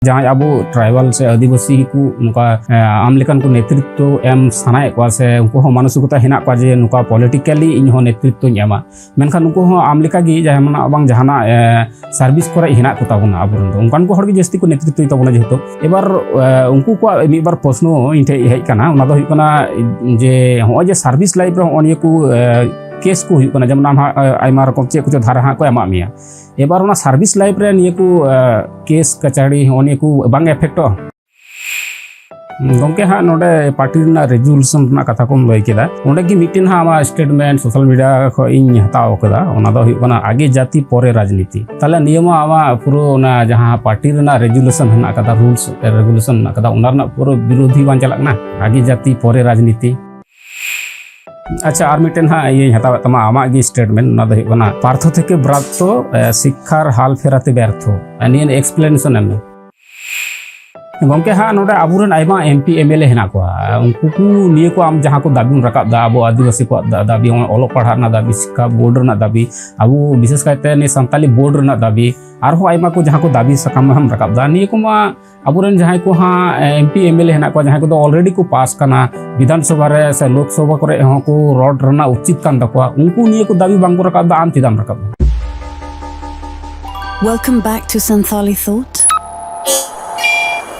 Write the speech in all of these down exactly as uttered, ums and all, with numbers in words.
ᱡᱟᱦᱟᱸᱭ ᱟᱵᱚ ᱴᱨᱟᱭᱵᱟᱞ ᱥᱮ ᱟᱹᱫᱤᱵᱟᱹᱥᱤ ᱠᱚ ᱱᱚᱝᱠᱟ ᱮ, ᱟᱢ ᱞᱮᱠᱟᱱ ᱠᱚ ᱱᱮᱛᱨᱤᱛᱛᱚ ᱮᱢ ᱥᱟᱱᱟᱭᱮᱫ ᱠᱚᱣᱟ ᱥᱮ ᱩᱱᱠᱩ ᱦᱚᱸ ᱢᱟᱱᱚᱥᱤᱠᱚᱛᱟ ᱦᱮᱱᱟᱜ ᱠᱚᱣᱟ ᱡᱮ ᱱᱚᱝᱠᱟ ᱯᱚᱞᱤᱴᱤᱠᱟᱞᱤ ᱤᱧ ᱦᱚᱸ ᱱᱮᱛᱨᱤᱛᱛᱚᱧ ᱮᱢᱟ, ᱢᱮᱱᱠᱷᱟᱱ ᱩᱱᱠᱩ ᱦᱚᱸ ᱟᱢ ᱞᱮᱠᱟᱜᱮ ᱡᱟᱦᱟᱱᱟᱜ ᱵᱟᱝ ᱡᱟᱦᱟᱱᱟᱜ ᱮ, ᱥᱟᱨᱵᱷᱤᱥ ᱠᱚᱨᱮ ᱦᱮᱱᱟᱜ ᱠᱚ ᱛᱟᱵᱚᱱᱟ ᱟᱵᱚᱨᱮᱱ ᱫᱚ᱾ ᱚᱱᱠᱟᱱ ᱠᱚ ᱦᱚᱲ ᱜᱮ ᱡᱟᱹᱥᱛᱤ ᱠᱚ ᱱᱮᱛᱨᱤᱛᱛᱚᱭ ᱛᱟᱵᱚᱱᱟ ᱡᱮᱦᱮᱛᱩ᱾ ᱮᱵᱟᱨ ᱮ, ᱩᱱᱠᱩ ᱠᱚᱣᱟᱜ ᱢᱤᱫ ᱵᱟᱨ ᱯᱨᱚᱥᱱᱚ ᱤᱧ ᱴᱷᱮᱡ ᱦᱮᱡ ᱠᱟᱱᱟ, ᱚᱱᱟ ᱫᱚ ᱦᱩᱭᱩᱜ ᱠᱟᱱᱟ ᱡᱮ ᱦᱚᱸᱜᱼᱚᱭ ᱡᱮ ᱥᱟᱨᱵᱷᱤᱥ ᱞᱟᱭᱤᱯᱷ ᱨᱮ ᱦᱚᱸᱜᱼᱚᱭ ᱱᱤᱭᱟᱹ ᱠᱚ ᱮ, ᱠᱮᱥ ᱠᱚ ᱦᱩᱭᱩᱜ ᱠᱟᱱᱟ, ᱡᱮᱢᱚᱱ ᱟᱢ ᱦᱟᱸᱜ ᱮ, ᱟᱭᱢᱟ ᱨᱚᱠᱚᱢ ᱪᱮᱫ ᱠᱚᱪᱚ ᱫᱷᱟᱨᱟ ᱦᱟᱸᱜ ᱠᱚ ᱮᱢᱟᱜ ᱢᱮᱭᱟ᱾ ᱮᱵᱟᱨ ᱚᱱᱟ ᱥᱟᱨᱵᱷᱤᱥ ᱞᱟᱭᱤᱯᱷ ᱨᱮ ᱱᱤᱭᱟᱹ ᱠᱚ ᱮ, ᱠᱮᱥ ᱠᱟᱪᱟᱹᱲᱤ ᱦᱚᱸᱜᱼᱚ ᱱᱤᱭᱟᱹ ᱠᱚ ᱵᱟᱝ ᱮᱯᱷᱮᱠᱴᱚᱜᱼᱟ? ᱜᱚᱢᱠᱮ ᱦᱟᱸᱜ ᱱᱚᱰᱮ ᱯᱟᱨᱴᱤ ᱨᱮᱱᱟᱜ ᱨᱮᱡᱩᱞᱮᱥᱚᱱ ᱨᱮᱱᱟᱜ ᱠᱟᱛᱷᱟ ᱠᱚᱢ ᱞᱟᱹᱭ ᱠᱮᱫᱟ, ᱚᱸᱰᱮ ᱜᱮ ᱢᱤᱫᱴᱮᱱ ᱦᱟᱸᱜ ᱟᱢᱟᱜ ᱥᱴᱮᱴᱢᱮᱱᱴ ᱥᱳᱥᱟᱞ ᱢᱤᱰᱤᱭᱟ ᱠᱷᱚᱱ ᱤᱧ ᱦᱟᱛᱟᱣ ᱠᱟᱫᱟ᱾ ᱚᱱᱟ ᱫᱚ ᱦᱩᱭᱩᱜ ᱠᱟᱱᱟ ᱟᱜᱮ ᱡᱟᱹᱛᱤ ᱯᱚᱨᱮ ᱨᱟᱡᱽᱱᱤᱛᱤ᱾ ᱛᱟᱦᱞᱮ ᱱᱤᱭᱟᱹ ᱢᱟ ᱟᱢᱟᱜ ᱯᱩᱨᱟᱹ ᱚᱱᱟ ᱡᱟᱦᱟᱸ ᱯᱟᱨᱴᱤ ᱨᱮᱱᱟᱜ ᱨᱮᱡᱩᱞᱮᱥᱚᱱ ᱦᱮᱱᱟᱜ ᱠᱟᱫᱟ, ᱨᱩᱞᱥ ᱨᱮᱜᱩᱞᱮᱥᱚᱱ ᱦᱮᱱᱟᱜ ᱠᱟᱫᱟ, ᱚᱱᱟ ᱨᱮᱱᱟᱜ ᱯᱩᱨᱟᱹ ᱵᱤᱨᱳᱫᱷᱤ ᱵᱟᱝ ᱪᱟᱞᱟᱜ ᱠᱟᱱᱟ? ᱟᱜᱮ ᱡᱟᱹᱛᱤ ᱯᱚᱨᱮ ᱨᱟᱡᱽᱱᱤᱛᱤ᱾ ᱟᱪᱪᱷᱟ, ᱟᱨ ᱢᱤᱫᱴᱮᱱ ᱦᱟᱸᱜ ᱤᱭᱟᱹᱧ ᱦᱟᱛᱟᱣᱮᱫ ᱛᱟᱢᱟ, ᱟᱢᱟᱜ ᱜᱮ ᱥᱴᱮᱴᱢᱮᱱᱴ, ᱚᱱᱟ ᱫᱚ ᱦᱩᱭᱩᱜ ᱠᱟᱱᱟ ᱯᱟᱨᱛᱷᱚ ᱛᱷᱮᱠᱮ ᱵᱨᱟᱛᱛᱚ, ᱮ, ᱥᱤᱠᱠᱷᱟᱨ ᱦᱟᱞ ᱯᱷᱮᱨᱟᱛᱮ ᱵᱮᱨᱛᱷᱚ᱾ ᱱᱤᱭᱟᱹ ᱮᱠᱥᱯᱞᱮᱱᱮᱥᱚᱱ ᱮᱢ ᱢᱮ᱾ ᱜᱚᱢᱠᱮ ᱦᱟᱸᱜ ᱱᱚᱰᱮ ᱟᱵᱚᱨᱮᱱ ᱟᱭᱢᱟ M P M L A ᱦᱮᱱᱟᱜ ᱠᱚᱣᱟ, ᱩᱱᱠᱩ ᱠᱚ ᱱᱤᱭᱟᱹ ᱠᱚ ᱟᱢ ᱡᱟᱦᱟᱸ ᱠᱚ ᱫᱟᱹᱵᱤᱢ ᱨᱟᱠᱟᱵ ᱮᱫᱟ, ᱟᱵᱚ ᱟᱹᱫᱤᱵᱟᱹᱥᱤ ᱠᱚᱣᱟᱜ ᱫᱟ-, ᱫᱟᱹᱵᱤ, ᱚᱞᱚᱜ ᱯᱟᱲᱦᱟᱜ ᱨᱮᱱᱟᱜ ᱫᱟᱹᱵᱤ, ᱥᱤᱠᱠᱷᱟ ᱵᱳᱨᱰ ᱨᱮᱱᱟᱜ ᱫᱟᱹᱵᱤ, ᱟᱵᱚ ᱵᱤᱥᱮᱥ ᱠᱟᱭᱛᱮ ᱱᱤᱭᱟᱹ ᱥᱟᱱᱛᱟᱞᱤ ᱵᱳᱨᱰ ᱨᱮᱱᱟᱜ ᱫᱟᱹᱵᱤ, ᱟᱨᱦᱚᱸ ᱟᱭᱢᱟ ᱠᱚ ᱡᱟᱦᱟᱸ ᱠᱚ ᱫᱟᱹᱵᱤ ᱥᱟᱠᱟᱢ ᱮᱢ ᱨᱟᱠᱟᱵ ᱮᱫᱟ, ᱱᱤᱭᱟᱹ ᱠᱚᱢᱟ ᱟᱵᱚᱨᱮᱱ ᱡᱟᱦᱟᱸᱭ ᱠᱚ ᱦᱟᱸᱜ M P M L A ᱦᱮᱱᱟᱜ ᱠᱚᱣᱟ, ᱡᱟᱦᱟᱸᱭ ᱠᱚᱫᱚ ᱚᱞᱨᱮᱰᱤ ᱠᱚ ᱯᱟᱥ ᱠᱟᱱᱟ ᱵᱤᱫᱷᱟᱱ ᱥᱚᱵᱷᱟ ᱨᱮ ᱥᱮ ᱞᱳᱠ ᱥᱚᱵᱷᱟ ᱠᱚᱨᱮ ᱦᱚᱸ ᱠᱚ ᱨᱚᱲ ᱨᱮᱱᱟᱜ ᱩᱪᱤᱛ ᱠᱟᱱ ᱛᱟᱠᱚᱣᱟ, ᱩᱱᱠᱩ ᱱᱤᱭᱟᱹ ᱠᱚ ᱫᱟᱹᱵᱤ ᱵᱟᱝ ᱠᱚ ᱨᱟᱠᱟᱵ ᱮᱫᱟ, ᱟᱢ ᱪᱮᱫᱟᱜ ᱮᱢ ᱨᱟᱠᱟᱵ ᱮᱫᱟ? Welcome back to Santali Thought.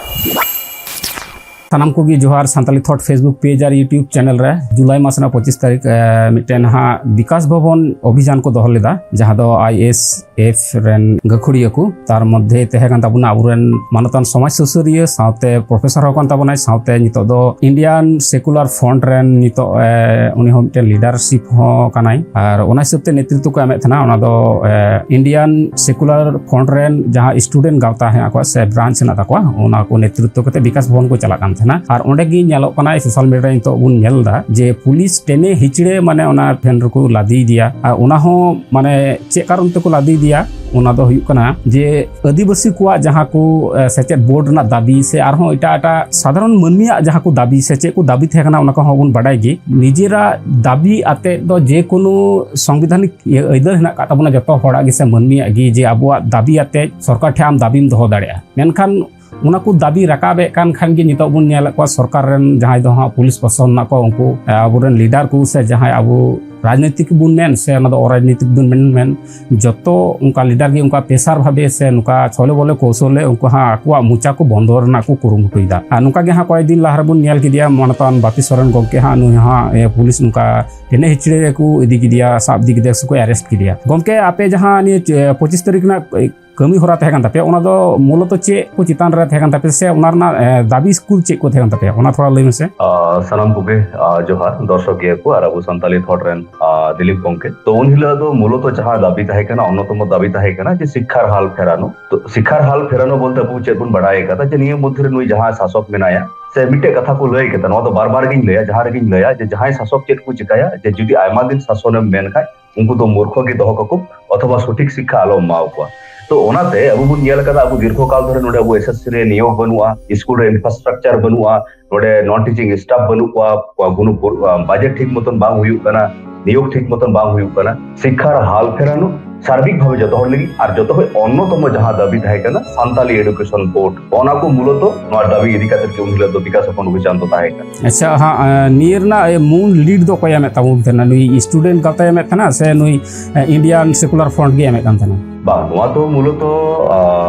ᱥᱟᱱᱟᱢ ᱠᱚᱜᱮ ᱡᱚᱦᱟᱨ᱾ ᱥᱟᱱᱛᱟᱞᱤ ᱛᱷᱚᱴ ᱯᱷᱮᱥᱵᱩᱠ ᱯᱮᱡᱽ ᱟᱨ ᱭᱩᱴᱤᱭᱩᱵᱽ ᱪᱮᱱᱮᱞ ᱨᱮ ᱡᱩᱞᱟᱭ ᱢᱟᱥ ᱨᱮᱱᱟᱜ ᱯᱚᱸᱪᱤᱥ ᱛᱟᱹᱨᱤᱠᱷ ᱮ, ᱢᱤᱫᱴᱮᱱ ᱦᱟᱸᱜ ᱵᱤᱠᱟᱥ ᱵᱷᱚᱵᱚᱱ ᱚᱵᱷᱤᱡᱟᱱ ᱠᱚ ᱫᱚᱦᱚ ᱞᱮᱫᱟ, ᱡᱟᱦᱟᱸ ᱫᱚ ᱟᱭ ᱮᱥ ᱮᱯᱷ ᱨᱮᱱ ᱜᱟᱹᱠᱷᱩᱲᱤᱭᱟᱹ ᱠᱚ, ᱛᱟᱨ ᱢᱚᱫᱽᱫᱷᱮ ᱛᱟᱦᱮᱸ ᱠᱟᱱ ᱛᱟᱵᱚᱱᱟ ᱟᱵᱚᱨᱮᱱ ᱢᱟᱱᱚᱛᱟᱱ ᱥᱚᱢᱟᱡᱽ ᱥᱩᱥᱟᱹᱨᱤᱭᱟᱹ, ᱥᱟᱶᱛᱮ ᱯᱨᱚᱯᱷᱮᱥᱚᱨ ᱦᱚᱸ ᱠᱟᱱ ᱛᱟᱵᱚᱱᱟᱭ, ᱥᱟᱶᱛᱮ ᱱᱤᱛᱚᱜ ᱫᱚ ᱤᱱᱰᱤᱭᱟᱱ ᱥᱮᱠᱩᱞᱟᱨ ᱯᱷᱨᱚᱱᱴ ᱨᱮᱱ ᱱᱤᱛᱚᱜ ᱮ, ᱩᱱᱤ ᱦᱚᱸ ᱢᱤᱫᱴᱮᱱ ᱞᱤᱰᱟᱨᱥᱤᱯ ᱦᱚᱸ ᱠᱟᱱᱟᱭ᱾ ᱟᱨ ᱚᱱᱟ ᱦᱤᱥᱟᱹᱵ ᱛᱮ ᱱᱮᱛᱨᱤᱛᱛᱚ ᱠᱚ ᱮᱢᱮᱫ ᱛᱟᱦᱮᱱᱟ, ᱚᱱᱟ ᱫᱚ ᱮ, ᱤᱱᱰᱤᱭᱟᱱ ᱥᱮᱠᱩᱞᱟᱨ ᱯᱷᱨᱚᱱᱴ ᱨᱮᱱ ᱡᱟᱦᱟᱸ ᱥᱴᱩᱰᱮᱱᱴ ᱜᱟᱶᱛᱟ ᱦᱮᱱᱟᱜ ᱠᱚᱣᱟ ᱥᱮ ᱵᱨᱟᱱᱪ ᱦᱮᱱᱟᱜ ᱛᱟᱠᱚᱣᱟ, ᱚᱱᱟ ᱠᱚ ᱱᱮᱛᱨᱤᱛᱛᱚ ᱠᱟᱛᱮ ᱵᱤᱠᱟᱥ ᱵᱷᱚᱵᱚᱱ ᱠᱚ ᱪᱟᱞᱟᱜ ᱠᱟᱱ ᱛᱟᱦᱮᱸᱫ᱾ ᱠᱟᱱᱟ᱾ ᱟᱨ ᱚᱸᱰᱮ ᱜᱮ ᱧᱮᱞᱚᱜ ᱠᱟᱱᱟ, ᱥᱳᱥᱟᱞ ᱢᱤᱰᱤᱭᱟ ᱨᱮ ᱱᱤᱛᱚᱜ ᱵᱚᱱ ᱧᱮᱞ ᱮᱫᱟ ᱡᱮ ᱯᱩᱞᱤᱥ ᱴᱮᱱᱮ ᱦᱤᱪᱲᱮ ᱢᱟᱱᱮ ᱚᱱᱟ ᱴᱷᱮᱱ ᱨᱮᱠᱚ ᱞᱟᱫᱮᱭᱮᱫᱮᱭᱟ᱾ ᱟᱨ ᱚᱱᱟ ᱦᱚᱸ ᱢᱟᱱᱮ ᱪᱮᱫ ᱠᱟᱨᱚᱱ ᱛᱮᱠᱚ ᱞᱟᱫᱮᱭᱮᱫᱮᱭᱟ, ᱚᱱᱟ ᱫᱚ ᱦᱩᱭᱩᱜ ᱠᱟᱱᱟ ᱡᱮ ᱟᱹᱫᱤᱵᱟᱹᱥᱤ ᱠᱚᱣᱟᱜ ᱡᱟᱦᱟᱸ ᱠᱚ, ᱮ, ᱥᱮᱪᱮᱫ ᱵᱳᱨᱰ ᱨᱮᱱᱟᱜ ᱫᱟᱹᱵᱤ ᱥᱮ ᱟᱨᱦᱚᱸ ᱮᱴᱟᱜ ᱮᱴᱟᱜ ᱥᱟᱫᱷᱟᱨᱚᱱ ᱢᱟᱹᱱᱢᱤᱭᱟᱜ ᱡᱟᱦᱟᱸ ᱠᱚ ᱫᱟᱹᱵᱤ ᱥᱮ ᱪᱮᱫ ᱠᱚ ᱫᱟᱹᱵᱤ ᱛᱟᱦᱮᱸ ᱠᱟᱱᱟ, ᱚᱱᱟ ᱠᱚᱦᱚᱸ ᱵᱚᱱ ᱵᱟᱰᱟᱭ ᱜᱮ᱾ ᱱᱤᱡᱮᱨᱟᱜ ᱫᱟᱹᱵᱤ ᱟᱛᱮᱫ ᱫᱚ ᱡᱮᱠᱳᱱᱳ ᱥᱚᱝᱵᱤᱫᱷᱟᱱᱤᱠ ᱤᱭᱟᱹ ᱟᱹᱭᱫᱟᱹᱨ ᱦᱮᱱᱟᱜ ᱟᱠᱟᱫ ᱛᱟᱵᱚᱱᱟ ᱡᱚᱛᱚ ᱦᱚᱲᱟᱜ ᱜᱮ ᱥᱮ ᱢᱟᱹᱱᱢᱤᱭᱟᱜ ᱜᱮ, ᱡᱮ ᱟᱵᱚᱣᱟᱜ ᱫᱟᱹᱵᱤ ᱟᱛᱮᱫ ᱥᱚᱨᱠᱟᱨ ᱴᱷᱮᱱ ᱟᱢ ᱫᱟᱹᱵᱤᱢ ᱫᱚᱦᱚ ᱫᱟᱲᱮᱭᱟᱜᱼᱟ᱾ ᱢᱮᱱᱠᱷᱟᱱ ᱚᱱᱟ ᱠᱚ ᱫᱟᱹᱵᱤ ᱨᱟᱠᱟᱵᱮᱫ ᱠᱟᱱ ᱠᱷᱟᱱ ᱜᱮ ᱱᱤᱛᱚᱜ ᱵᱚᱱ ᱧᱮᱞᱮᱫ ᱠᱚᱣᱟ ᱥᱚᱨᱠᱟᱨ ᱨᱮᱱ ᱡᱟᱦᱟᱸᱭ ᱫᱚ ᱦᱟᱸᱜ ᱯᱩᱞᱤᱥ ᱯᱨᱚᱥᱟᱥᱚᱱ ᱢᱮᱱᱟᱜ ᱠᱚᱣᱟ, ᱩᱱᱠᱩ, ᱮ, ᱟᱵᱚᱨᱮᱱ ᱞᱤᱰᱟᱨ ᱠᱚ ᱥᱮ ᱡᱟᱦᱟᱸᱭ ᱟᱵᱚ ᱨᱟᱡᱽᱱᱳᱭᱛᱤᱠ ᱵᱚᱱ ᱢᱮᱱ ᱥᱮ ᱚᱱᱟ ᱫᱚ ᱚᱨᱟᱡᱽᱱᱳᱭᱛᱤᱠ ᱵᱚᱱ ᱢᱮᱱ, ᱢᱮᱱ ᱡᱚᱛᱚ ᱚᱱᱠᱟ ᱞᱤᱰᱟᱨ ᱜᱮ ᱚᱱᱠᱟ ᱯᱮᱥᱟᱨ ᱵᱷᱟᱵᱮ ᱥᱮ ᱱᱚᱝᱠᱟ ᱪᱷᱚᱞᱮ ᱵᱚᱞᱮ ᱠᱳᱣᱥᱚᱞᱮ ᱩᱱᱠᱩ ᱦᱟᱸᱜ ᱟᱠᱚᱣᱟᱜ ᱢᱚᱪᱟ ᱠᱚ ᱵᱚᱱᱫᱚ ᱨᱮᱱᱟᱜ ᱠᱚ ᱠᱩᱨᱩᱢᱩᱴᱩᱭᱮᱫᱟ᱾ ᱟᱨ ᱱᱚᱝᱠᱟ ᱜᱮ ᱦᱟᱸᱜ ᱠᱚᱭᱮᱠ ᱫᱤᱱ ᱞᱟᱦᱟ ᱨᱮᱵᱚᱱ ᱧᱮᱞ ᱠᱮᱫᱮᱭᱟ ᱢᱟᱱᱚᱛᱟᱱ ᱵᱟᱯᱤ ᱥᱚᱨᱮᱱ ᱜᱚᱢᱠᱮ ᱦᱟᱸᱜ ᱱᱩᱭ ᱦᱟᱸᱜ, ᱮ, ᱯᱩᱞᱤᱥ ᱱᱚᱝᱠᱟ ᱴᱮᱱᱮ ᱦᱤᱪᱲᱮ ᱨᱮᱠᱚ ᱤᱫᱤ ᱠᱮᱫᱮᱭᱟ, ᱥᱟᱵ ᱤᱫᱤ ᱠᱮᱫᱮᱭᱟ ᱥᱮᱠᱚ ᱟᱨᱮᱥᱴ ᱠᱮᱫᱮᱭᱟ᱾ ᱜᱚᱢᱠᱮ, ᱟᱯᱮ ᱡᱟᱦᱟᱸ ᱱᱤᱭᱟᱹ, ᱮ, ᱯᱚᱸᱪᱤᱥ ᱛᱟᱹᱨᱤᱠᱷ ᱨᱮᱱᱟᱜ, ᱮ, ᱠᱟᱹᱢᱤ ᱦᱚᱨᱟ ᱛᱟᱦᱮᱸ ᱠᱟᱱ ᱛᱟᱯᱮᱭᱟ, ᱚᱱᱟ ᱫᱚ ᱢᱩᱞᱚᱛᱚ ᱪᱮᱫ ᱠᱚ ᱪᱮᱛᱟᱱ ᱨᱮ ᱛᱟᱦᱮᱸ ᱠᱟᱱ ᱛᱟᱯᱮᱭᱟ ᱥᱮ ᱚᱱᱟ ᱨᱮᱱᱟᱜ, ᱮ, ᱫᱟᱹᱵᱤ ᱠᱚ ᱪᱮᱫ ᱠᱚ ᱛᱟᱦᱮᱸ ᱠᱟᱱ ᱛᱟᱯᱮᱭᱟ, ᱚᱱᱟ ᱛᱷᱚᱲᱟ ᱞᱟᱹᱭ ᱢᱮᱥᱮ᱾ ᱟᱨ ᱥᱟᱱᱟᱢ ᱠᱚᱜᱮ, ᱟᱨ ᱡᱚᱦᱟᱨ ᱫᱚᱨᱥᱚᱠᱤᱭᱟᱹ ᱠᱚ ᱟᱨ ᱟᱵᱚ ᱥᱟᱱᱛᱟᱞᱤ ᱛᱷᱚᱴ ᱨᱮᱱ, ᱟᱨ ᱫᱤᱞᱤᱯ ᱜᱚᱢᱠᱮ᱾ ᱛᱚ, ᱩᱱ ᱦᱤᱞᱳᱜ ᱫᱚ ᱢᱩᱞᱚᱛᱚ ᱡᱟᱦᱟᱸ ᱫᱟᱹᱵᱤ ᱛᱟᱦᱮᱸ ᱠᱟᱱᱟ, ᱚᱱᱱᱚᱛᱚᱢᱚ ᱫᱟᱹᱵᱤ ᱛᱟᱦᱮᱸ ᱠᱟᱱᱟ ᱡᱮ ᱥᱤᱠᱠᱷᱟᱨ ᱦᱟᱞ ᱯᱷᱮᱨᱟᱱᱳ᱾ ᱛᱚ, ᱥᱤᱠᱠᱷᱟᱨ ᱦᱟᱞ ᱯᱷᱮᱨᱟᱱᱳ ᱵᱚᱞᱛᱮ ᱟᱵᱚ ᱪᱮᱫ ᱵᱚᱱ ᱵᱟᱲᱟᱭ ᱠᱟᱫᱟ ᱡᱮ ᱱᱤᱭᱟᱹ ᱢᱚᱫᱽᱫᱷᱮ ᱨᱮ ᱱᱩᱭ ᱡᱟᱦᱟᱸᱭ ᱥᱟᱥᱚᱠ ᱢᱮᱱᱟᱭᱟ, ᱥᱮ ᱢᱤᱫᱴᱮᱡ ᱠᱟᱛᱷᱟ ᱠᱚ ᱞᱟᱹᱭ ᱠᱟᱫᱟ, ᱱᱚᱣᱟ ᱫᱚ ᱵᱟᱨ ᱵᱟᱨ ᱜᱤᱧ ᱞᱟᱹᱭᱟ, ᱡᱟᱦᱟᱸ ᱨᱮᱜᱤᱧ ᱞᱟᱹᱭᱟ ᱡᱮ ᱡᱟᱦᱟᱸᱭ ᱥᱟᱥᱚᱠ ᱪᱮᱫ ᱠᱚ ᱪᱤᱠᱟᱹᱭᱟ, ᱡᱮ ᱡᱩᱫᱤ ᱟᱭᱢᱟ ᱫᱤᱱ ᱥᱟᱥᱚᱱᱮᱢ ᱢᱮᱱ ᱠᱷᱟᱡ, ᱩᱱᱠᱩ ᱫᱚ ᱢᱩᱨᱠᱷᱚ ᱜᱮ ᱫᱚᱦᱚ ᱠᱟᱠᱚ ᱚᱛᱷᱚᱵᱟ ᱥᱚᱴᱷᱤᱠ ᱥᱤᱠᱠᱷᱟ ᱟᱞᱚᱢ ᱮᱢᱟ ᱠᱚᱣᱟ᱾ ᱛᱚ, ᱚᱱᱟᱛᱮ ᱟᱵᱚ ᱵᱚᱱ ᱧᱮᱞ ᱠᱟᱫᱟ, ᱟᱵᱚ ᱫᱤᱨᱜᱷᱚ ᱠᱟᱞ ᱫᱷᱚᱨᱮ ᱱᱚᱰᱮ ᱟᱵᱚ ᱮᱥ ᱮᱥ ᱥᱤ ᱨᱮ ᱱᱤᱭᱳᱜ ᱵᱟᱹᱱᱩᱜᱼᱟ, ᱥᱠᱩᱞ ᱨᱮ ᱤᱱᱯᱷᱨᱟᱥᱴᱨᱟᱠᱪᱟᱨ ᱵᱟᱹᱱᱩᱜᱼᱟ, ᱱᱚᱰᱮ ᱱᱚᱱ ᱴᱤᱪᱤᱝ ᱥᱴᱟᱯ ᱵᱟᱹᱱᱩᱜ ᱠᱚᱣᱟ, ᱠᱚᱣᱟ ᱜᱩᱱᱩ-, ᱵᱟᱡᱮᱴ ᱴᱷᱤᱠ ᱢᱚᱛᱚᱱ ᱵᱟᱝ ᱦᱩᱭᱩᱜ ᱠᱟᱱᱟ, ᱱᱤᱭᱳᱜ ᱴᱷᱤᱠ ᱢᱚᱛᱚᱱ ᱵᱟᱝ ᱦᱩᱭᱩᱜ ᱠᱟᱱᱟ᱾ ᱥᱤᱠᱠᱷᱟᱨ ᱦᱟᱞ ᱯᱷᱮᱨᱟᱱᱳ ᱥᱟᱨᱵᱤᱠ ᱵᱷᱟᱵᱮ ᱡᱚᱛᱚ ᱦᱚᱲ ᱞᱟᱹᱜᱤᱫ ᱟᱨ ᱡᱚᱛᱚ ᱠᱷᱚᱱ ᱚᱱᱱᱚᱛᱚᱢᱚ ᱡᱟᱦᱟᱸ ᱫᱟᱹᱵᱤ ᱛᱟᱦᱮᱸ ᱠᱟᱱᱟ ᱥᱟᱱᱛᱟᱞᱤ ᱮᱰᱩᱠᱮᱥᱚᱱ ᱵᱳᱨᱰ, ᱚᱱᱟ ᱠᱚ ᱢᱩᱞᱚᱛᱚ ᱱᱚᱣᱟ ᱫᱟᱹᱵᱤ ᱤᱫᱤ ᱠᱟᱛᱮ ᱜᱮ ᱩᱱ ᱦᱤᱞᱳᱜ ᱫᱚ ᱵᱤᱠᱟᱥ ᱦᱚᱯᱚᱱ ᱚᱵᱷᱤᱡᱟᱱ ᱫᱚ ᱛᱟᱦᱮᱸ ᱠᱟᱱᱟ᱾ ᱟᱪᱪᱷᱟ, ᱦᱟᱸ, ᱮ, ᱱᱤᱭᱟᱹ ᱨᱮᱱᱟᱜ, ᱮ, ᱢᱩᱞ ᱞᱤᱰ ᱫᱚ ᱚᱠᱚᱭ ᱮᱢᱮᱫ ᱛᱟᱵᱚᱱ ᱛᱟᱦᱮᱱᱟ? ᱱᱩᱭ ᱥᱴᱩᱰᱮᱱᱴ ᱜᱟᱶᱛᱟᱭ ᱮᱢᱮᱫ ᱛᱟᱦᱮᱱᱟ ᱥᱮ ᱱᱩᱭ, ᱮ, ᱤᱱᱰᱤᱭᱟᱱ ᱥᱮᱠᱩᱞᱟᱨ ᱯᱷᱨᱚᱱᱴ ᱜᱮ ᱮᱢᱮᱫ ᱠᱟᱱ ᱛᱟᱦᱮᱱᱟ? ᱵᱟᱝ, ᱱᱚᱣᱟ ᱫᱚ ᱢᱩᱞᱚᱛᱚ, ᱟ,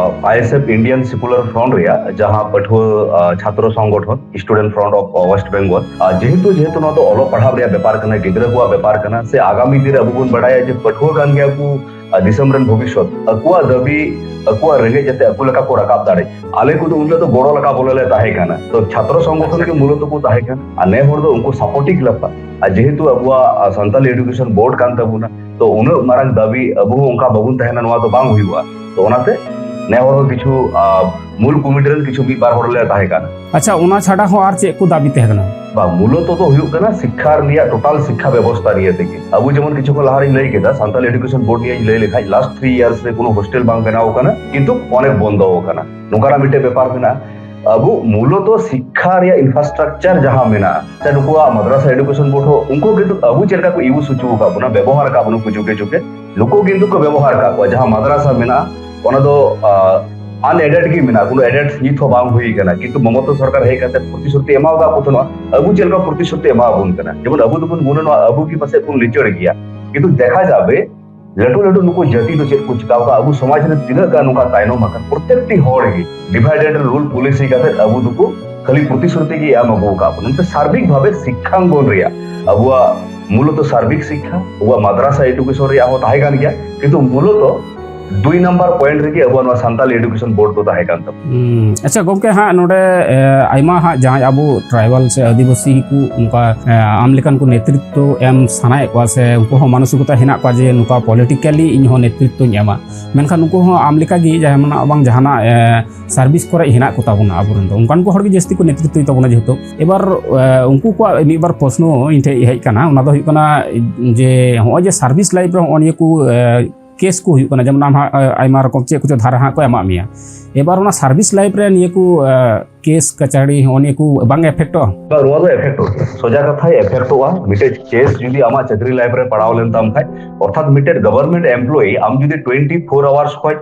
I S F Indian Secular Front ᱨᱮᱭᱟᱜ ᱡᱟᱦᱟᱸ ᱯᱟᱹᱴᱷᱩᱣᱟᱹ, ᱟ, ᱪᱷᱟᱛᱨᱚ ᱥᱚᱝᱜᱚᱴᱷᱚᱱ, Student Front of West Bengal, ᱟ, ᱡᱮᱦᱮᱛᱩ, ᱡᱮᱦᱮᱛᱩ ᱱᱚᱣᱟ ᱫᱚ ᱚᱞᱚᱜ ᱯᱟᱲᱦᱟᱜ ᱨᱮᱭᱟᱜ ᱵᱮᱯᱟᱨ ᱠᱟᱱᱟ, ᱜᱤᱫᱽᱨᱟᱹ ᱠᱚᱣᱟᱜ ᱵᱮᱯᱟᱨ ᱠᱟᱱᱟ, ᱥᱮ ᱟᱜᱟᱢᱤ ᱫᱤᱱ ᱨᱮ ᱟᱵᱚ ᱵᱚᱱ ᱵᱟᱲᱟᱭᱟ ᱡᱮ ᱯᱟᱹᱴᱷᱩᱣᱟᱹ ᱠᱟᱱ ᱜᱮᱭᱟ ᱠᱚ, ᱟ, ᱫᱤᱥᱚᱢ ᱨᱮᱱ ᱵᱷᱚᱵᱤᱥᱥᱚᱛ, ᱟᱠᱚᱣᱟᱜ ᱫᱟᱹᱵᱤ, ᱟᱠᱚᱣᱟᱜ ᱨᱮᱸᱜᱮᱡ ᱡᱟᱛᱮ ᱟᱠᱚ ᱞᱮᱠᱟ ᱠᱚ ᱨᱟᱠᱟᱵ ᱫᱟᱲᱮᱜ᱾ ᱟᱞᱮ ᱠᱚᱫᱚ ᱩᱱ ᱦᱤᱞᱳᱜ ᱫᱚ ᱜᱚᱲᱚ ᱞᱮᱠᱟ ᱵᱚᱞᱮ ᱞᱮ ᱛᱟᱦᱮᱸ ᱠᱟᱱᱟ᱾ ᱛᱚ, ᱪᱷᱟᱛᱨᱚ ᱥᱚᱝᱜᱚᱴᱷᱚᱱ ᱜᱮ ᱢᱩᱞᱚᱛᱚ ᱠᱚ ᱛᱟᱦᱮᱸ ᱠᱟᱱᱟ᱾ ᱟᱨ ᱱᱮ ᱦᱚᱲ ᱫᱚ ᱩᱱᱠᱩ ᱥᱟᱯᱳᱨᱴᱤᱝ ᱞᱮᱠᱟ᱾ ᱟᱨ ᱡᱮᱦᱮᱛᱩ ᱟᱵᱚᱣᱟᱜ, ᱟ, ᱥᱟᱱᱛᱟᱞᱤ ᱮᱰᱩᱠᱮᱥᱚᱱ ᱵᱳᱨᱰ ᱠᱟᱱ ᱛᱟᱵᱚᱱᱟ, ᱛᱚ, ᱩᱱᱟᱹᱜ ᱢᱟᱨᱟᱝ ᱫᱟᱹᱵᱤ ᱟᱵᱚ ᱦᱚᱸ ᱚᱱᱠᱟ ᱵᱟᱵᱚᱱ ᱛᱟᱦᱮᱱᱟ, ᱱᱚᱣᱟ ᱫᱚ ᱵᱟᱝ ᱦᱩᱭᱩᱜᱼᱟ᱾ ᱛᱚ, ᱚᱱᱟᱛᱮ ᱱᱮ ᱦᱚᱲ ᱦᱚᱸ ᱠᱤᱪᱷᱩ ᱟᱸ, ᱢᱩᱞ ᱠᱚᱢᱤᱴᱤ ᱨᱮᱱ ᱠᱤᱪᱷᱩ ᱢᱤᱫ ᱵᱟᱨ ᱦᱚᱲ ᱞᱮ ᱛᱟᱦᱮᱸ ᱠᱟᱱᱟ᱾ ᱟᱪᱪᱷᱟ, ᱚᱱᱟ ᱪᱷᱟᱰᱟ ᱦᱚᱸ ᱟᱨ ᱪᱮᱫ ᱠᱚ ᱫᱟᱵᱤ ᱛᱟᱦᱮᱸ ᱠᱟᱱᱟ? ᱵᱟ, ᱢᱩᱞᱚᱛᱚ ᱫᱚ ᱦᱩᱭᱩᱜ ᱠᱟᱱᱟ ᱥᱤᱠᱠᱷᱟ ᱨᱮᱭᱟᱜ ᱴᱳᱴᱟᱞ ᱥᱤᱠᱠᱷᱟ ᱵᱮᱵᱚᱥᱛᱷᱟ ᱱᱤᱭᱮ ᱛᱮᱜᱮ᱾ ᱟᱵᱚ ᱡᱮᱢᱚᱱ ᱠᱤᱪᱷᱩ ᱠᱷᱚᱱ ᱞᱟᱦᱟ ᱨᱤᱧ ᱞᱟᱹᱭ ᱠᱮᱫᱟ, ᱥᱟᱱᱛᱟᱞ ᱮᱰᱩᱠᱮᱥᱚᱱ ᱵᱳᱨᱰ ᱱᱤᱭᱮᱧ ᱞᱟᱹᱭ ᱞᱮᱠᱷᱟᱡ, ᱞᱟᱥᱴ ᱛᱷᱨᱤ ᱤᱭᱟᱨᱥ ᱨᱮ ᱠᱳᱱᱳ ᱦᱳᱥᱴᱮᱞ ᱵᱟᱝ ᱵᱮᱱᱟᱣ ᱟᱠᱟᱱᱟ, ᱠᱤᱱᱛᱩ ᱚᱱᱮᱠ ᱵᱚᱱᱫᱚ ᱟᱠᱟᱱᱟ᱾ ᱱᱚᱝᱠᱟᱱᱟᱜ ᱢᱤᱫᱴᱮᱡ ᱵᱮᱯᱟᱨ ᱢᱮᱱᱟᱜᱼᱟ᱾ ᱟᱵᱚ ᱢᱩᱞᱚᱛᱚ ᱥᱤᱠᱠᱷᱟ ᱨᱮᱭᱟᱜ ᱤᱱᱯᱷᱨᱟᱥᱴᱨᱟᱠᱪᱟᱨ ᱡᱟᱦᱟᱸ ᱢᱮᱱᱟᱜᱼᱟ, ᱥᱮ ᱱᱩᱠᱩᱣᱟᱜ ᱢᱟᱫᱽᱨᱟᱥᱟ ᱮᱰᱩᱠᱮᱥᱚᱱ ᱵᱳᱨᱰ ᱦᱚᱸ, ᱩᱱᱠᱩ ᱠᱤᱱᱛᱩ ᱟᱵᱚ ᱪᱮᱫ ᱞᱮᱠᱟ ᱠᱚ ᱤᱭᱩᱡᱽ ᱦᱚᱪᱚ ᱟᱠᱟᱫ ᱵᱚᱱᱟ, ᱵᱮᱵᱚᱦᱟᱨ ᱟᱠᱟᱫ ᱵᱚᱱᱟ ᱠᱚ ᱡᱩᱜᱮ ᱡᱩᱜᱮ, ᱱᱩᱠᱩ ᱠᱤᱱᱛᱩ ᱠᱚ ᱵᱮᱵᱚᱦᱟᱨ ᱟᱠᱟᱫ ᱠᱚᱣᱟ᱾ ᱡᱟᱦᱟᱸ ᱢᱟᱫᱽᱨᱟᱥᱟ ᱢᱮᱱᱟᱜᱼᱟ, ᱚᱱᱟ ᱫᱚ ᱟᱱᱮᱰᱮᱰ ᱜᱮ ᱢᱮᱱᱟᱜᱼᱟ, ᱠᱳᱱᱳ ᱮᱰᱮᱰ ᱱᱤᱛ ᱦᱚᱸ ᱵᱟᱝ ᱦᱩᱭ ᱟᱠᱟᱱᱟ᱾ ᱠᱤᱱᱛᱩ ᱢᱚᱢᱚᱛᱟ ᱥᱚᱨᱠᱟᱨ ᱦᱮᱡ ᱠᱟᱛᱮ ᱯᱨᱚᱛᱤᱥᱨᱩᱛᱤ ᱮᱢᱟᱣ ᱟᱠᱟᱫ ᱠᱚ ᱛᱟᱦᱮᱱᱟ, ᱟᱵᱚ ᱪᱮᱫ ᱞᱮᱠᱟ ᱯᱨᱚᱛᱤᱥᱨᱩᱛᱤ ᱮᱢᱟ ᱵᱚᱱ ᱠᱟᱱᱟ᱾ ᱡᱮᱢᱚᱱ ᱟᱵᱚ ᱫᱚᱵᱚᱱ ᱜᱩᱱᱟᱹᱱᱚᱜᱼᱟ, ᱟᱵᱚ ᱜᱮ ᱯᱟᱥᱮᱡ ᱵᱚᱱ ᱞᱤᱪᱟᱹᱲ ᱜᱮᱭᱟ, ᱠᱤᱱᱛᱩ ᱫᱮᱠᱷᱟ ᱡᱟᱵᱮ ᱞᱟᱹᱴᱩ ᱞᱟᱹᱴᱩ ᱱᱩᱠᱩ ᱡᱟᱹᱛᱤ ᱫᱚ ᱪᱮᱫ ᱠᱚ ᱪᱤᱠᱟᱹ ᱟᱠᱟᱫᱼᱟ, ᱟᱵᱚ ᱥᱚᱢᱟᱡᱽ ᱨᱮ ᱛᱤᱱᱟᱹᱜ ᱜᱟᱱ ᱱᱚᱝᱠᱟ ᱛᱟᱭᱱᱚᱢ ᱟᱠᱟᱱ, ᱯᱨᱚᱛᱮᱠᱴᱤ ᱦᱚᱲ ᱜᱮ ᱰᱤᱵᱷᱟᱭᱤᱰ ᱮᱱᱰ ᱨᱩᱞ ᱯᱚᱞᱤᱥᱤ ᱠᱟᱛᱮ ᱟᱵᱚ ᱫᱚᱠᱚ ᱠᱷᱟᱹᱞᱤ ᱯᱨᱚᱛᱤᱥᱨᱩᱛᱤ ᱜᱮ ᱮᱢ ᱟᱹᱜᱩ ᱟᱠᱟᱫ ᱵᱚᱱᱟ᱾ ᱚᱱᱟᱛᱮ ᱥᱟᱨᱵᱤᱠ ᱵᱷᱟᱵᱮ ᱥᱤᱠᱠᱷᱟᱝᱜᱚᱱ ᱨᱮᱭᱟᱜ ᱟᱵᱚᱣᱟᱜ ᱢᱩᱞᱚᱛᱚ ᱥᱟᱨᱵᱤᱠ ᱥᱤᱠᱠᱷᱟ, ᱟᱵᱚᱣᱟᱜ ᱢᱟᱫᱽᱨᱟᱥᱟ ᱮᱰᱩᱠᱮᱥᱚᱱ ᱨᱮᱭᱟᱜ ᱦᱚᱸ ᱛᱟᱦᱮᱸ ᱠᱟᱱ ᱜᱮᱭᱟ, ᱠᱤᱱᱛᱩ ᱢᱩᱞᱚᱛᱚ ᱫᱩᱭ ᱱᱟᱢᱵᱟᱨ ᱯᱚᱭᱮᱱᱴ ᱨᱮᱜᱮ ᱟᱵᱚᱣᱟᱜ ᱱᱚᱣᱟ ᱥᱟᱱᱛᱟᱞᱤ ᱮᱰᱩᱠᱮᱥᱚᱱ ᱵᱳᱨᱰ ᱫᱚ ᱛᱟᱦᱮᱸ ᱠᱟᱱ ᱛᱟᱵᱚᱱᱟ᱾ ᱦᱩᱸ, ᱟᱪᱪᱷᱟ ᱜᱚᱢᱠᱮ, ᱦᱟᱸᱜ ᱱᱚᱰᱮ, ᱮ, ᱟᱭᱢᱟ ᱦᱟᱸᱜ ᱡᱟᱦᱟᱸᱭ ᱟᱵᱚ ᱴᱨᱟᱭᱵᱟᱞ ᱥᱮ ᱟᱹᱫᱤᱵᱟᱹᱥᱤ ᱠᱚ ᱚᱱᱠᱟ, ᱮ, ᱟᱢ ᱞᱮᱠᱟᱱ ᱠᱚ ᱱᱮᱛᱨᱤᱛᱛᱚ ᱮᱢ ᱥᱟᱱᱟᱭᱮᱫ ᱠᱚᱣᱟ ᱥᱮ ᱩᱱᱠᱩ ᱦᱚᱸ ᱢᱟᱱᱚᱥᱤᱠᱚᱛᱟ ᱦᱮᱱᱟᱜ ᱠᱚᱣᱟ ᱡᱮ ᱱᱚᱝᱠᱟ ᱯᱚᱞᱤᱴᱤᱠᱟᱞᱤ ᱤᱧ ᱦᱚᱸ ᱱᱮᱛᱨᱤᱛᱛᱚᱧ ᱮᱢᱟ, ᱢᱮᱱᱠᱷᱟᱱ ᱩᱱᱠᱩ ᱦᱚᱸ ᱟᱢ ᱞᱮᱠᱟ ᱜᱮ ᱡᱟᱦᱟᱸ ᱢᱮᱱᱟᱜ ᱵᱟᱝ ᱡᱟᱦᱟᱱᱟᱜ, ᱮ, ᱥᱟᱨᱵᱷᱤᱥ ᱠᱚᱨᱮ ᱦᱮᱱᱟᱜ ᱠᱚ ᱛᱟᱵᱚᱱᱟ, ᱟᱵᱚᱨᱮᱱ ᱫᱚ ᱚᱱᱠᱟᱱ ᱠᱚ ᱦᱚᱲ ᱜᱮ ᱡᱟᱹᱥᱛᱤ ᱠᱚ ᱱᱮᱛᱨᱤᱛᱛᱚᱭ ᱛᱟᱵᱚᱱᱟ᱾ ᱡᱮᱦᱮᱛᱩ ᱮᱵᱟᱨ, ᱮ, ᱩᱱᱠᱩ ᱠᱚᱣᱟᱜ ᱢᱤᱫ ᱵᱟᱨ ᱯᱨᱚᱥᱱᱚ ᱤᱧ ᱴᱷᱮᱱ ᱦᱮᱡ ᱠᱟᱱᱟ, ᱚᱱᱟ ᱫᱚ ᱦᱩᱭᱩᱜ ᱠᱟᱱᱟ ᱡᱮ ᱦᱚᱸᱜᱼᱚᱭ ᱡᱮ ᱥᱟᱨᱵᱷᱤᱥ ᱞᱟᱭᱤᱯᱷ ᱨᱮ ᱦᱚᱸᱜᱼᱚᱭ ᱱᱤᱭᱟᱹ ᱠᱚ, ᱮ, ᱠᱮᱥ ᱠᱚ ᱦᱩᱭᱩᱜ ᱠᱟᱱᱟ, ᱡᱮᱢᱚᱱ ᱟᱢ ᱦᱟᱸᱜ, ᱮ, ᱟᱭᱢᱟ ᱨᱚᱠᱚᱢ ᱪᱮᱫ ᱠᱚᱪᱚ ᱫᱷᱟᱨᱟ ᱦᱟᱸᱜ ᱠᱚ ᱮᱢᱟᱜ ᱢᱮᱭᱟ᱾ ᱮᱵᱟᱨ ᱚᱱᱟ ᱥᱟᱨᱵᱷᱤᱥ ᱞᱟᱭᱤᱯᱷ ᱨᱮ ᱱᱤᱭᱟᱹ ᱠᱚ, ᱮ, ᱠᱮᱥ ᱠᱟᱪᱟᱹᱲᱤ ᱦᱚᱸᱜᱼᱚ ᱱᱤᱭᱟᱹ ᱠᱚ ᱵᱟᱝ ᱮᱯᱷᱮᱠᱴᱚᱜᱼᱟ? ᱵᱟᱝ, ᱱᱚᱣᱟ ᱫᱚ ᱮᱯᱷᱮᱠᱴᱚᱜ ᱜᱮᱭᱟ, ᱥᱚᱡᱟ ᱠᱟᱛᱷᱟᱭ ᱮᱯᱷᱮᱠᱴᱚᱜᱼᱟ᱾ ᱢᱤᱫᱴᱮᱡ ᱠᱮᱥ ᱡᱩᱫᱤ ᱟᱢᱟᱜ ᱪᱟᱹᱠᱨᱤ ᱞᱟᱭᱤᱯᱷ ᱨᱮ ᱯᱟᱲᱟᱣ ᱞᱮᱱ ᱛᱟᱢ ᱠᱷᱟᱡ, ᱚᱨᱛᱷᱟᱛ ᱢᱤᱫᱴᱮᱡ ᱜᱚᱵᱷᱚᱨᱱᱢᱮᱱᱴ ᱮᱢᱯᱞᱚᱭᱤ ᱟᱢ ᱡᱩᱫᱤ ᱴᱩᱭᱮᱱᱴᱤ ᱯᱷᱳᱨ ᱟᱣᱟᱨᱥ ᱠᱷᱚᱡ